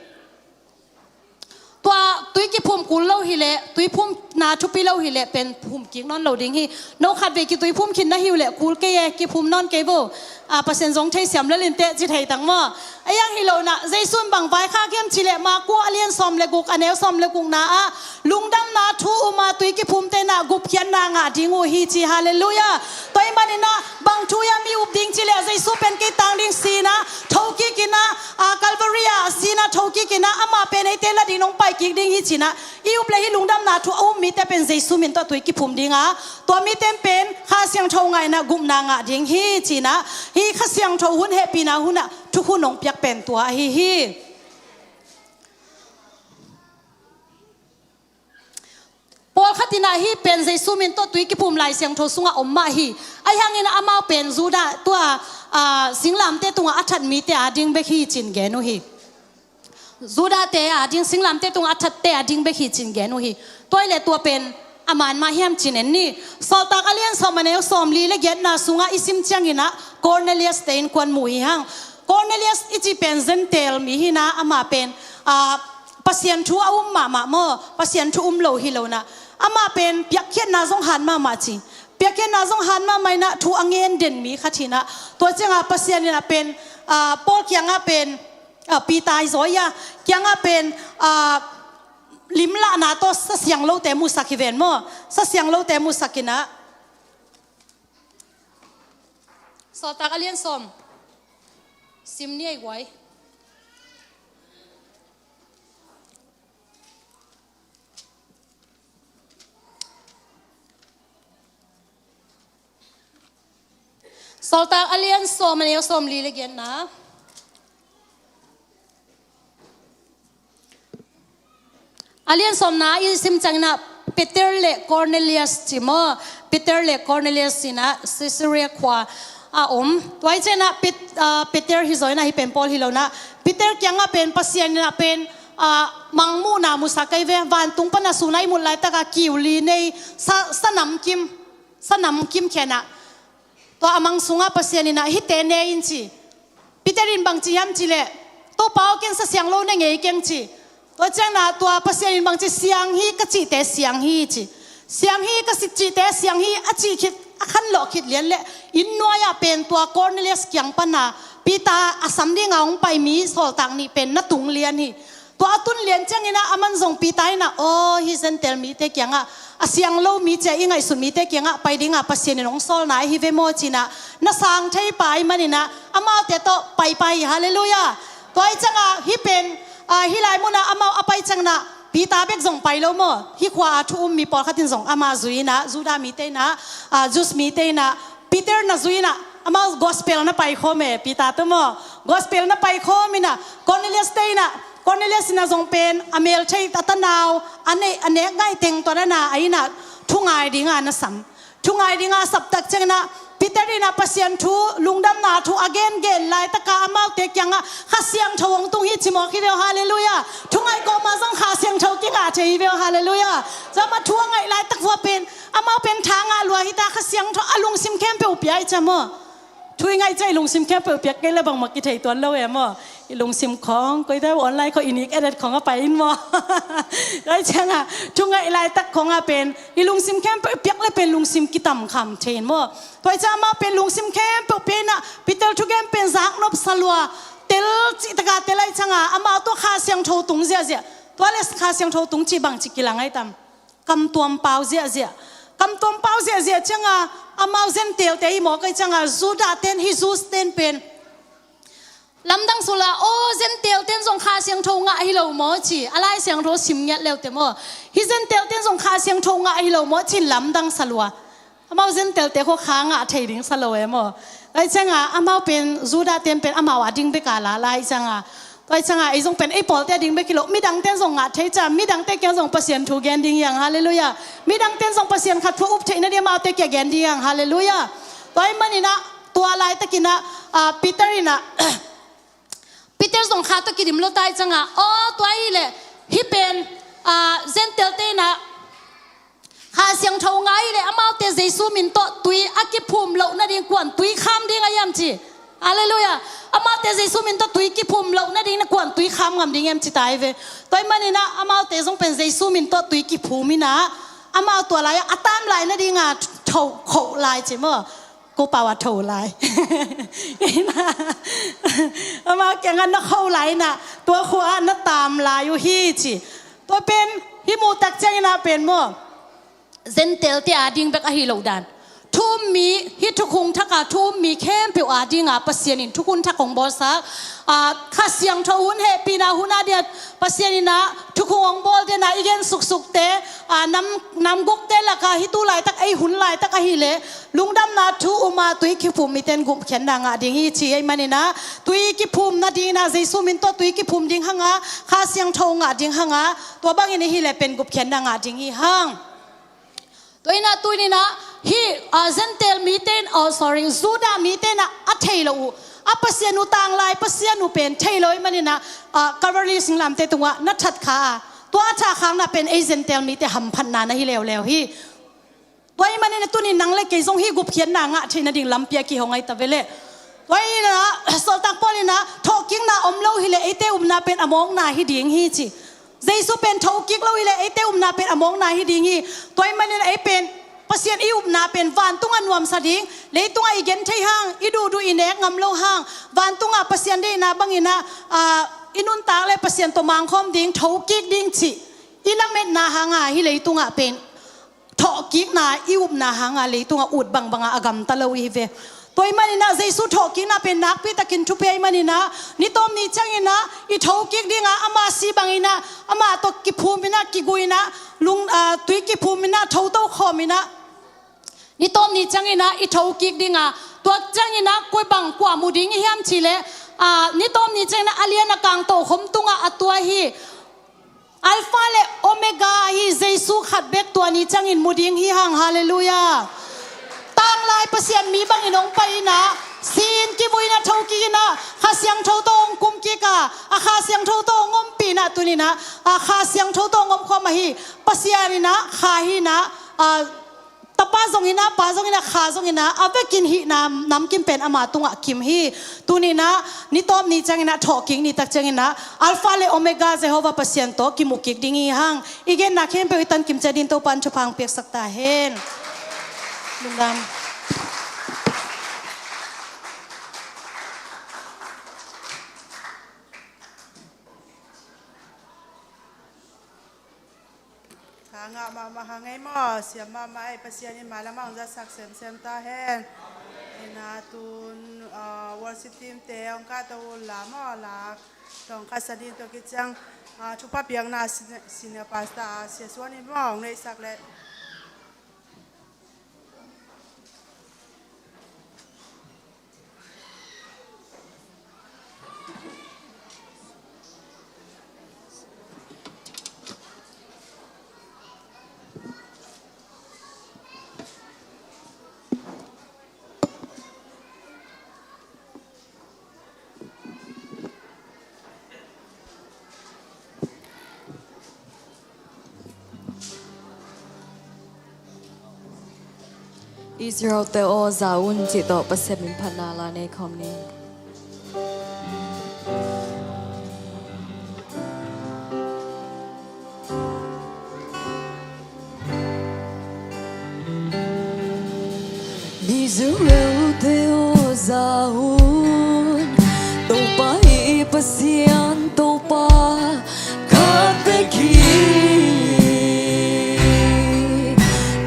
Tua tui kiphum kul lo hi leh, tui phumna thupi lo hi leh pen phum kik nawn lo ding hi. No khatvei kitui phum khin na hi uh leh, "Kul kei e, kiphum nawn kei vo. A, Pasian zong thei siam lel inteh," ci thei tang maw. A iang hi lo inah, Jesu in bang vaikhak hiam cih leh, Marku a lian sawm le guk, a neu sawm le gukna ah, "Lungdamna thu um a tui kiphumte inah gupkhiatna ngah ding uh hi," ci. Halleluiah. Tua ahih manin ah bang thu hiam i up ding cih leh, Jesu pen kei tang ding si inah thokik inah, a, Calvary ah si inah thokik inah, amah pen eite la ding hong pai kik ding hi ci inah i up leh, hih lungdamna thu a um mite pen Jesu min tawh tui kiphum ding a, tua mite pen Kha Siangtho ngah inah gupna ngah ding hi ci inah, hih Kha Siangtho hun, hehpihna hun ah thukhun hong piak pen tua ahi hi. Pawlkhat inah hih pen Jesu min tawh tui kiphum Lai Siangtho sungah om mah hi. Ahih hangin amau pen Judah, tua, a, singlamteh tungah a that mite a ding bek hi ci-in gen uh hi. Judah-te a ding, singlamteh tungah a thatte a ding bek hi cin gen uh hi. Tua ahih leh tua pen a man mah hiam cin en ni. Sawltak a lian sawm, a neu sawmli le giatna sungah i sim ciangin ah Cornelius-te innkuan mu hi hang. Cornelius i cih pen Gentile mi hi-in ah, amah pen, ah, Pasian thu a um mahmah maw, Pasian thu um lo hi lo-in ah, amah pen piakkhiatna zong hat mahmah ci. Piakkhiatna zong hat mahmah in ah, thu a ngen den mi khat hi-in ah, tua ciangah Pasian in ah pen, ah, Paul kiangah pen, ah, Peter hi zaw hi a, kiangah pen, ah, limlahna tawh Sa Siangthote musak hi ven maw. Sa Siangthote musak in ah. Sawltak a lian sawm. Sim ni ei guai. Sawltak a lian sawm, a neu sawmli le giatna. A lian sawmna i sim ciangin ah Peter le Cornelius ci maw. Peter le Cornelius in ah Caesarea khua a om. Tua ahih ciangin ah Pet-, ah, Peter hi zaw in ah, hih pen Paul hi lo-in ah, Peter kiangah pen Pasian in ah pen, ah, mangmuhna musak hi ve. Vantung pan a sun a i muh laitak a kiu li nei sa, sa namkim, sa namkim khia-in ah, tua a mang sungah Pasian in ah hihte ne in ci. Peter in bang ci hiam cih leh, Topa aw, ken Sa Siangtho ne ngei keng ci. Tua ciangin ah tua Pasian in bang ci, siang hi ka cihte siang hi ci. Siang hi ka cihte siang hi a cih khit, a khanlawh khit lian leh inn nuai-ah pen tua Cornelius kiang pan a Peter a sam dingin a hong pai mi sawltak nih pen na tung lian hi. Tua a tun lian ciangin ah aman zong Peter in ah, aw, hih Gentile mite kiangah a siang lo mi ci-a i ngaihsun mite kiangah pai dingin Pasian in hong sawlna ahi ve maw ci-in ah na sang thei pa ahih manin ah amaute tawh paipai hi. Halleluiah. Tua ahih ciangah hih pen, ah, hih lai munah amau a pai ciangin ah Peter bek zong pai lo maw. Hih khua a thu um mi pawlkhat in zong amah zui-in ah, Judah mite in ah, ah, Jews mite in ah Peter na zui-in ah, amau gospel na paikhawm e, Peter tawh maw. Gospel na paikhawm in ah, Cornelius-te in ah, Cornelius in ah zong pen a mel thei, a tanau a neih, a nek ngaih teng tua na na a inn ah thu ngai dingin na sam. Thu ngai dingin a sap tak ciangin ah Peter in ah Pasian thu, lungdamna thu a gengen laitak a amaute kiangah Kha Siangtho hong tung hi ci mawk hi ve aw. Halleluiah. Thu ngaih kawmah zong Kha Siangtho kingah thei hi ve aw. Halleluiah. Tua mah thu a ngaih laitak vua pen amau pen tha ngah lua hi ta, Kha Siangtho a lungsim khempeuh pia hi ci maw. Thu i ngaih ciang i lungsim khempeuh piak kei leh bangmah kithei tuan lo e maw. I lungsim khawng, koi ta online khawng, i nik edet khawng a pai in maw. Tua ahih ciangah thu ngaih laitak khawngah pen i lungsim khempeuh i piak leh pen lungsim kitamkham thei in maw. Tua ahih ciangah amau pen lungsim khempeuh pia in ah Peter thugen pen zaknop sa lua, tel cihtak a tel ahih ciangah amau tawh Kha Siangtho tung ziahziah. Tua leh Kha Siangtho tung cih bangci kilang ahi tam? Kamtuam pau ziahziah. Kamtuam pau ziahziah ciangah amau Gentile-te hi mawk ahih ciangah Judah-ten, hih Jews-ten pen lamdang sula, aw, Gentile-ten zong Kha Siangtho ngah hi lo maw ci, a Lai Siangtho sim ngiat le uh teh maw. Hih Gentile-ten zong Kha Siangtho ngah hi lo maw ci-in lamdang sa lua. Amau Gentile-te khawng kha ngah thei ding sa lo e maw. Tua ahih ciangah amau pen Judah-ten pen amau a ding bek a la lai ciangah, tua ahih ciangah ei zong pen ei pawlte a ding bek hi lo, midangten zong ngah thei ciang, midangte kiang zong Pasian thu gen ding hi hang. Halleluiah. Midangten zong Pasian khat thu a up theih nading amaute kiang gen ding hi hang. Halleluiah. Tua ahih manin ah tua laitakin ah, ah, Peter in ah Peter zong kha tawh kidim lo ta ahih ciangah, aw, tua ahih leh hih pen, ah, Gentile-te in ah Kha Siangtho ngah ahih leh amaute Jesu min tawh tui a kiphum loh nading kuan tui kham ding a hiam ci. Halleluiah. Amaute Jesu min tawh tui kiphum loh nading na kuan tui kham ngam ding hiam ci ta hi ve. Tua ahih manin ah amaute zong pen Jesu min tawh tui kiphum in ah, amau tua lai-ah a tam lai nading a tho khoh lai ci maw. Ko pau a tho lai. Amau kiangah na khoh lai in ah, tua khua-ah na tam lai uh hi ci. Tua pen hih muh tak ciangin ah pen maw, Gentile-te a ding bek ahi loh dan. Thu um mi, hih thukhun thak a thu um mi khempeuh a dingin Pasian in thukhun thak hong bawlsak. Ah, Kha Siangtho hun, hehpihna hun a dingin Pasian in ah thukhun hong bawl den a, i gen suksukte, ah, nam, nam gukte lakah hih tu laitak, ei hun laitak ahih leh lungdamna thu um a tui kiphum mite in gupkhiatna ngah ding hi ci ahih manin ah, tui kiphum nadingin ah Jesu min tawh tui kiphum ding hang a, Kha Siangtho ngah ding hang a, tua bangin i hih leh pen gupkhiatna ngah ding hi hang. Tua in ah tuni-in ah hih, ah, Gentile mite in, oh, sorry, Judah mite in ah a thei lo uh, A Pasian uh, tanglai Pasian uh pen thei lo ahih manin ah, ah, Calvary singlamteh tungah na that kha a, tua a thah khakna pen ei Gentile mite hamphatna na hi leuleu hi. Tua ahih manin ah tuni-in nang le kei zong hih gupkhiatna ngah theih nading lampi ah kihong ahi ta ve leh. Tua ahih manin ah Sawltak Paul in ah thawhkikna om lo hi leh eite upna pen a mawkna hi ding hi ci. Jesu pen thokik lo hi leh eite upna pen a mawkna hi ding hi. Tua ahih manin ah ei pen Pasian i upna pen vantungah nuamsa ding, leitungah i genthei hang, i duhduh i nek ngam lo hang, vantungah Pasian deihna bangin ah, ah, i nuntak leh Pasian tawh mangkhawm ding, thokik ding cih i lametna hangah hih leitungah pen thawhkikna i upna hangah leitungah ut bangbangah a gamta lo i hi ve. Tua ahih manin ah Jesu thawhkikna pen nakpitakin thupi ahih manin ah ni tawp ni ciangin ah i thokik ding a, ama si bangin ah, ama tawh kiphum in ah, kigui in ah, lung, ah, tui kiphum in ah, thoto khawm in ah, ni tawp ni ciangin ah i thokik ding a, tua ciangin ah koi bang kua mu ding i hiam cih leh, ah, ni tawp ni ciangin ah a lian a kang tokhom tungah a tua hi. Alpha le Omega hi, Jesu khat bek tua ni ciangin mu ding hi hang. Halleluiah. Tanglai Pasian mi bangin hong pai in ah, si-in kivui in ah, thokik in ah, Kha Siangtho tawh hong kumkik a, a Kha Siangtho tawh hong ompih in ah, tuni in ah, a Kha Siangtho tawh hong omkhawm ahi. Pasian in ah Kha hi in ah, a, Tapa zong hi in ah, Pa zong hi in ah, Kha zong hi in ah, a vekin hihna namkim pen ama tungah kim hi. Tuni in ah ni tawp ni ciangin ah, thawhkik ni tak ciangin ah, Alpha le Omega Jehovah Pasian tawh kimu kik ding hi hang. I genna khempeuh i tan kim ciat dingin Topa'n thupha hong piaksak ta hen. Lungdam. Tha ngah mahmah hang ei maw, siam mahmah ei, Pasian in mailam ah hong zatsak semsem ta hen. Ina tun, ah, worship team te hong kahto un la maw, la tawng khat sa ding, tua khit ciang, ah, thupha piakna senior, senior pastor, ah, Sia Suan in maw hong neihsak leh. Israel-te aw, za un, cih tawh Pasian min phatna la nei khawm ni. Israel-te aw, za un, Topa i Pasian, Topa khat bek hi.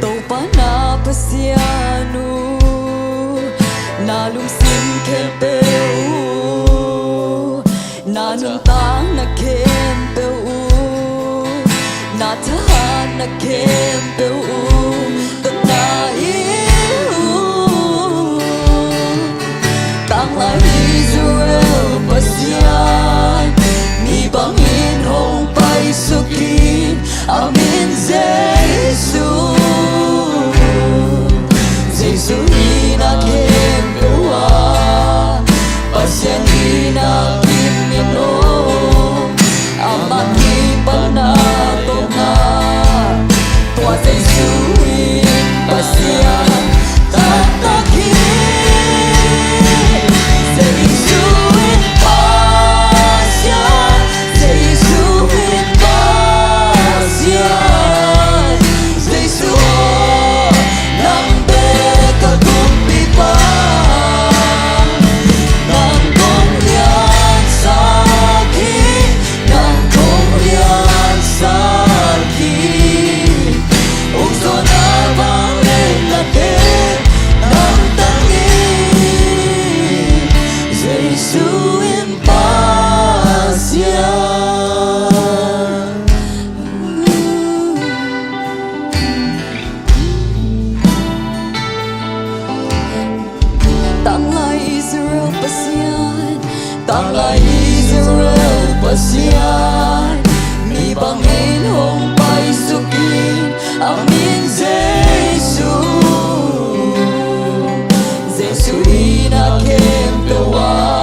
Topa na Pasian uh, na lungsim khempeuh uh, na nuntakna khempeuh uh, na thahatna khempeuh uh, tawh na hi uh. Tanglai Israel Pasian, mi bangin hong paisuk in, a min Jesu. Jesu in a khempeuh ah Pasian in a kim in om, amah kipatna tawh ngah, tua Jesu in Pasian taktak hi. Jesu in Pasian, Jesu in Pasian, Jesu aw, nang bek ka kumpipa, nang kong liansak hi, nang kong liansak hi. Uk zawn a vangliatnate nang tang hi, Jesu in Pasian. Tanglai Israel Pasian, tanglai Israel Pasian, mi bangin hong paisuk in, a min Jesu. Jesu in a khempeuh ah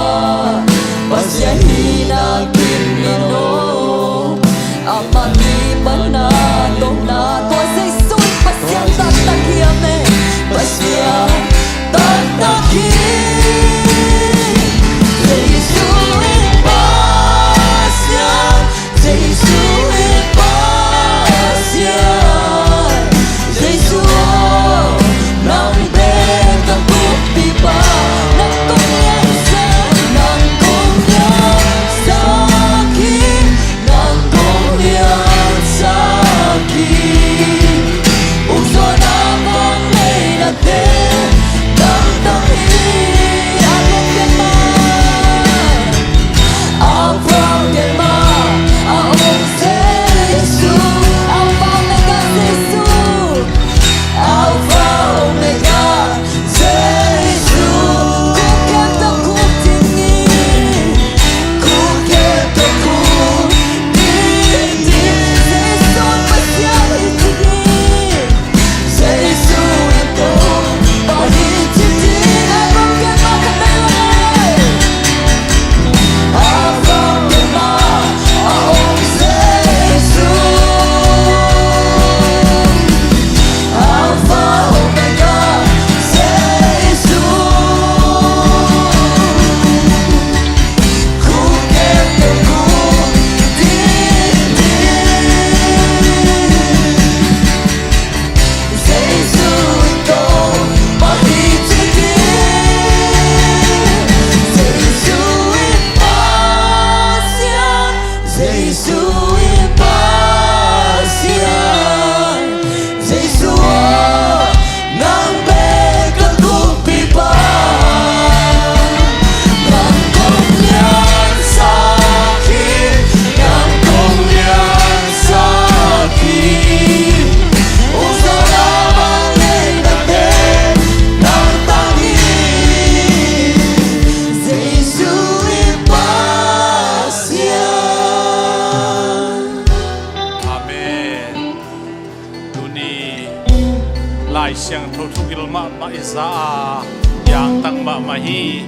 Lai Siangtho thugil mahmah i za a, yangtang mahmah hi.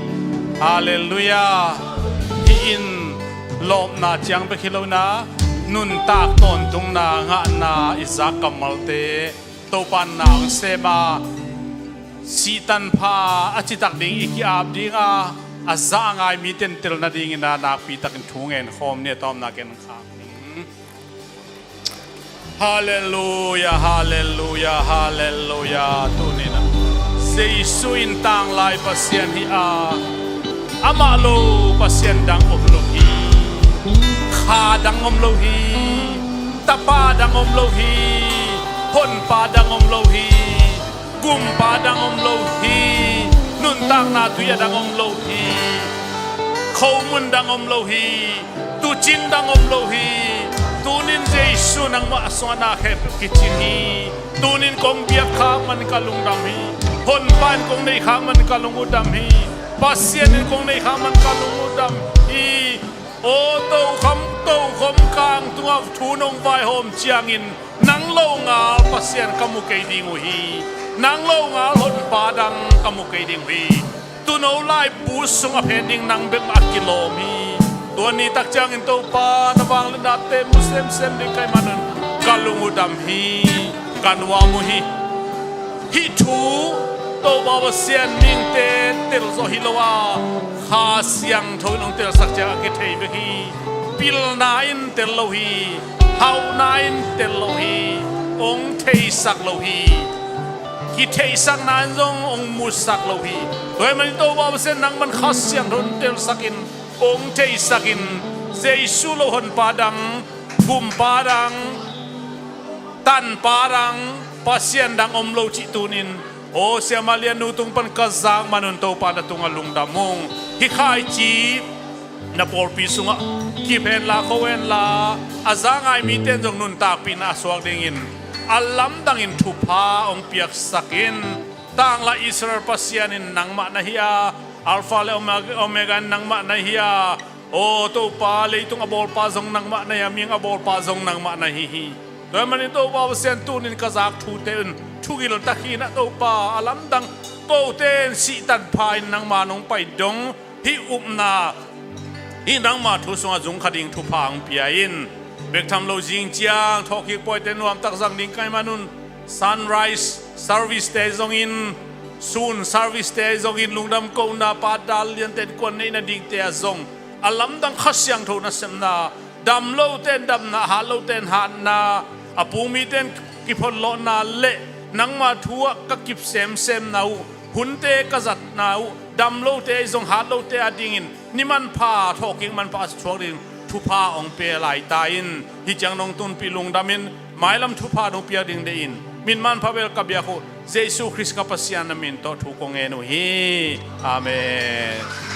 Halleluiah. Hih in lawpna ciang bek hi lo na, nuntak tawntungna ngahna i zak kammalte Topa in na hong sem a, sihtan pha a citak ding i ki-ap ding a, a za a ngai mite in tel nadingin a nakpi takin thu ngen khawm ni. A tawpna ken khak ning. Halleluiah, halleluiah, halleluiah. Tuni-in ah Jesu in tanglai Pasian hi a, amah lo Pasian dang om lo hi. Kha dang om lo hi. Tapa dang om lo hi. Honpa dang om lo hi. Gumpa dang om lo hi. Nuntakna tui a dang om lo hi. Khomun dang om lo hi. Tuucing dang om lo hi. Tunin Jesu nangmah sungah na khempeuh kicing hi. Tunin kong biak khak man ka lungdam hi. Honpa in kong nei khak man ka lung uh dam hi. Pasian in kong nei khak man ka lung uh dam hi. Aw, tokhom, tokhom kang tungah thu nong vaihawm ciangin nang lo ngal Pasian ka mu kei ding uh hi. Nang lo ngal honpa dang ka mu kei ding uh hi. Tuuno lai bu sung a phen ding nang bek mah a kilawm hi. Tua ni tak ciangin Topa na vangliatnate mu semsem ding ka hih manun ka lung uh dam hi. Ka nuam uh hi. Hih thu Topa Pasian mihingte telzawh hi lo a, Kha Siangtho in hong telsak ciang a kithei bek hi. Pilna in tel lo hi. Hauhna in tel lo hi. Hong theisak lo hi. Kitheihsakna in zong hong musak lo hi. Tua ahih manin Topa Pasian nangman Kha Siangtho in telsakin, hong theisakin, Jesu lo honpa dang, gumpa dang, tanpa dang, Pasian dang om lo cih tunin, aw, Siamah Lian nu tung pan ka zak manun Topa na tungah lungdam ung. Hih khaici na pawlpi sungah kip henla, kho henla, a za ngai mite in zong nuntakpihna a suak dingin a lamdangin thupha hong piaksak in. Tanglai Israel Pasian in nangmah na hi a, Alpha le Omega, Omega in nangmah na hi a, aw Topa, leitung a bawlpa zong nangmah na hi a, mihing a bawlpa zong nangmah na hi hi. Tua ahih manin Topa Pasian, tunin ka zak thute un thugil tak hi in ah Topa, a lamdang kote in sihtan pha in nangma nong pai dong, hih upna, hih nangma thu sungah zung kha ding thupha hong pia in. Bek tham lo zing ciang thawhkik pawite nuamtak zang ding ka hih manun, sunrise service te zongin, sun service te zongin, lungdam kohna pa Dal Lian ten kuan neihna dingte ah zong a lamdang Kha Siangtho nasepna, dam lote in damna, hat lote in hatna, a pung mite in kiphotlawhna le nangma thu ah ka kip semsemna uh, hunte ka zatna uh, dam lote ahi zong hat lote adingin ni manpha, thawhkik manpha a suak ding thupha hong pia lai ta in. Hih ciang nong tunpih lungdam in, mailam thupha nong piak ding deih in, min manpha bel ka biak uh Jesu Khrist ka Pasian na min tawh thu kong ngen uh hi. Amen.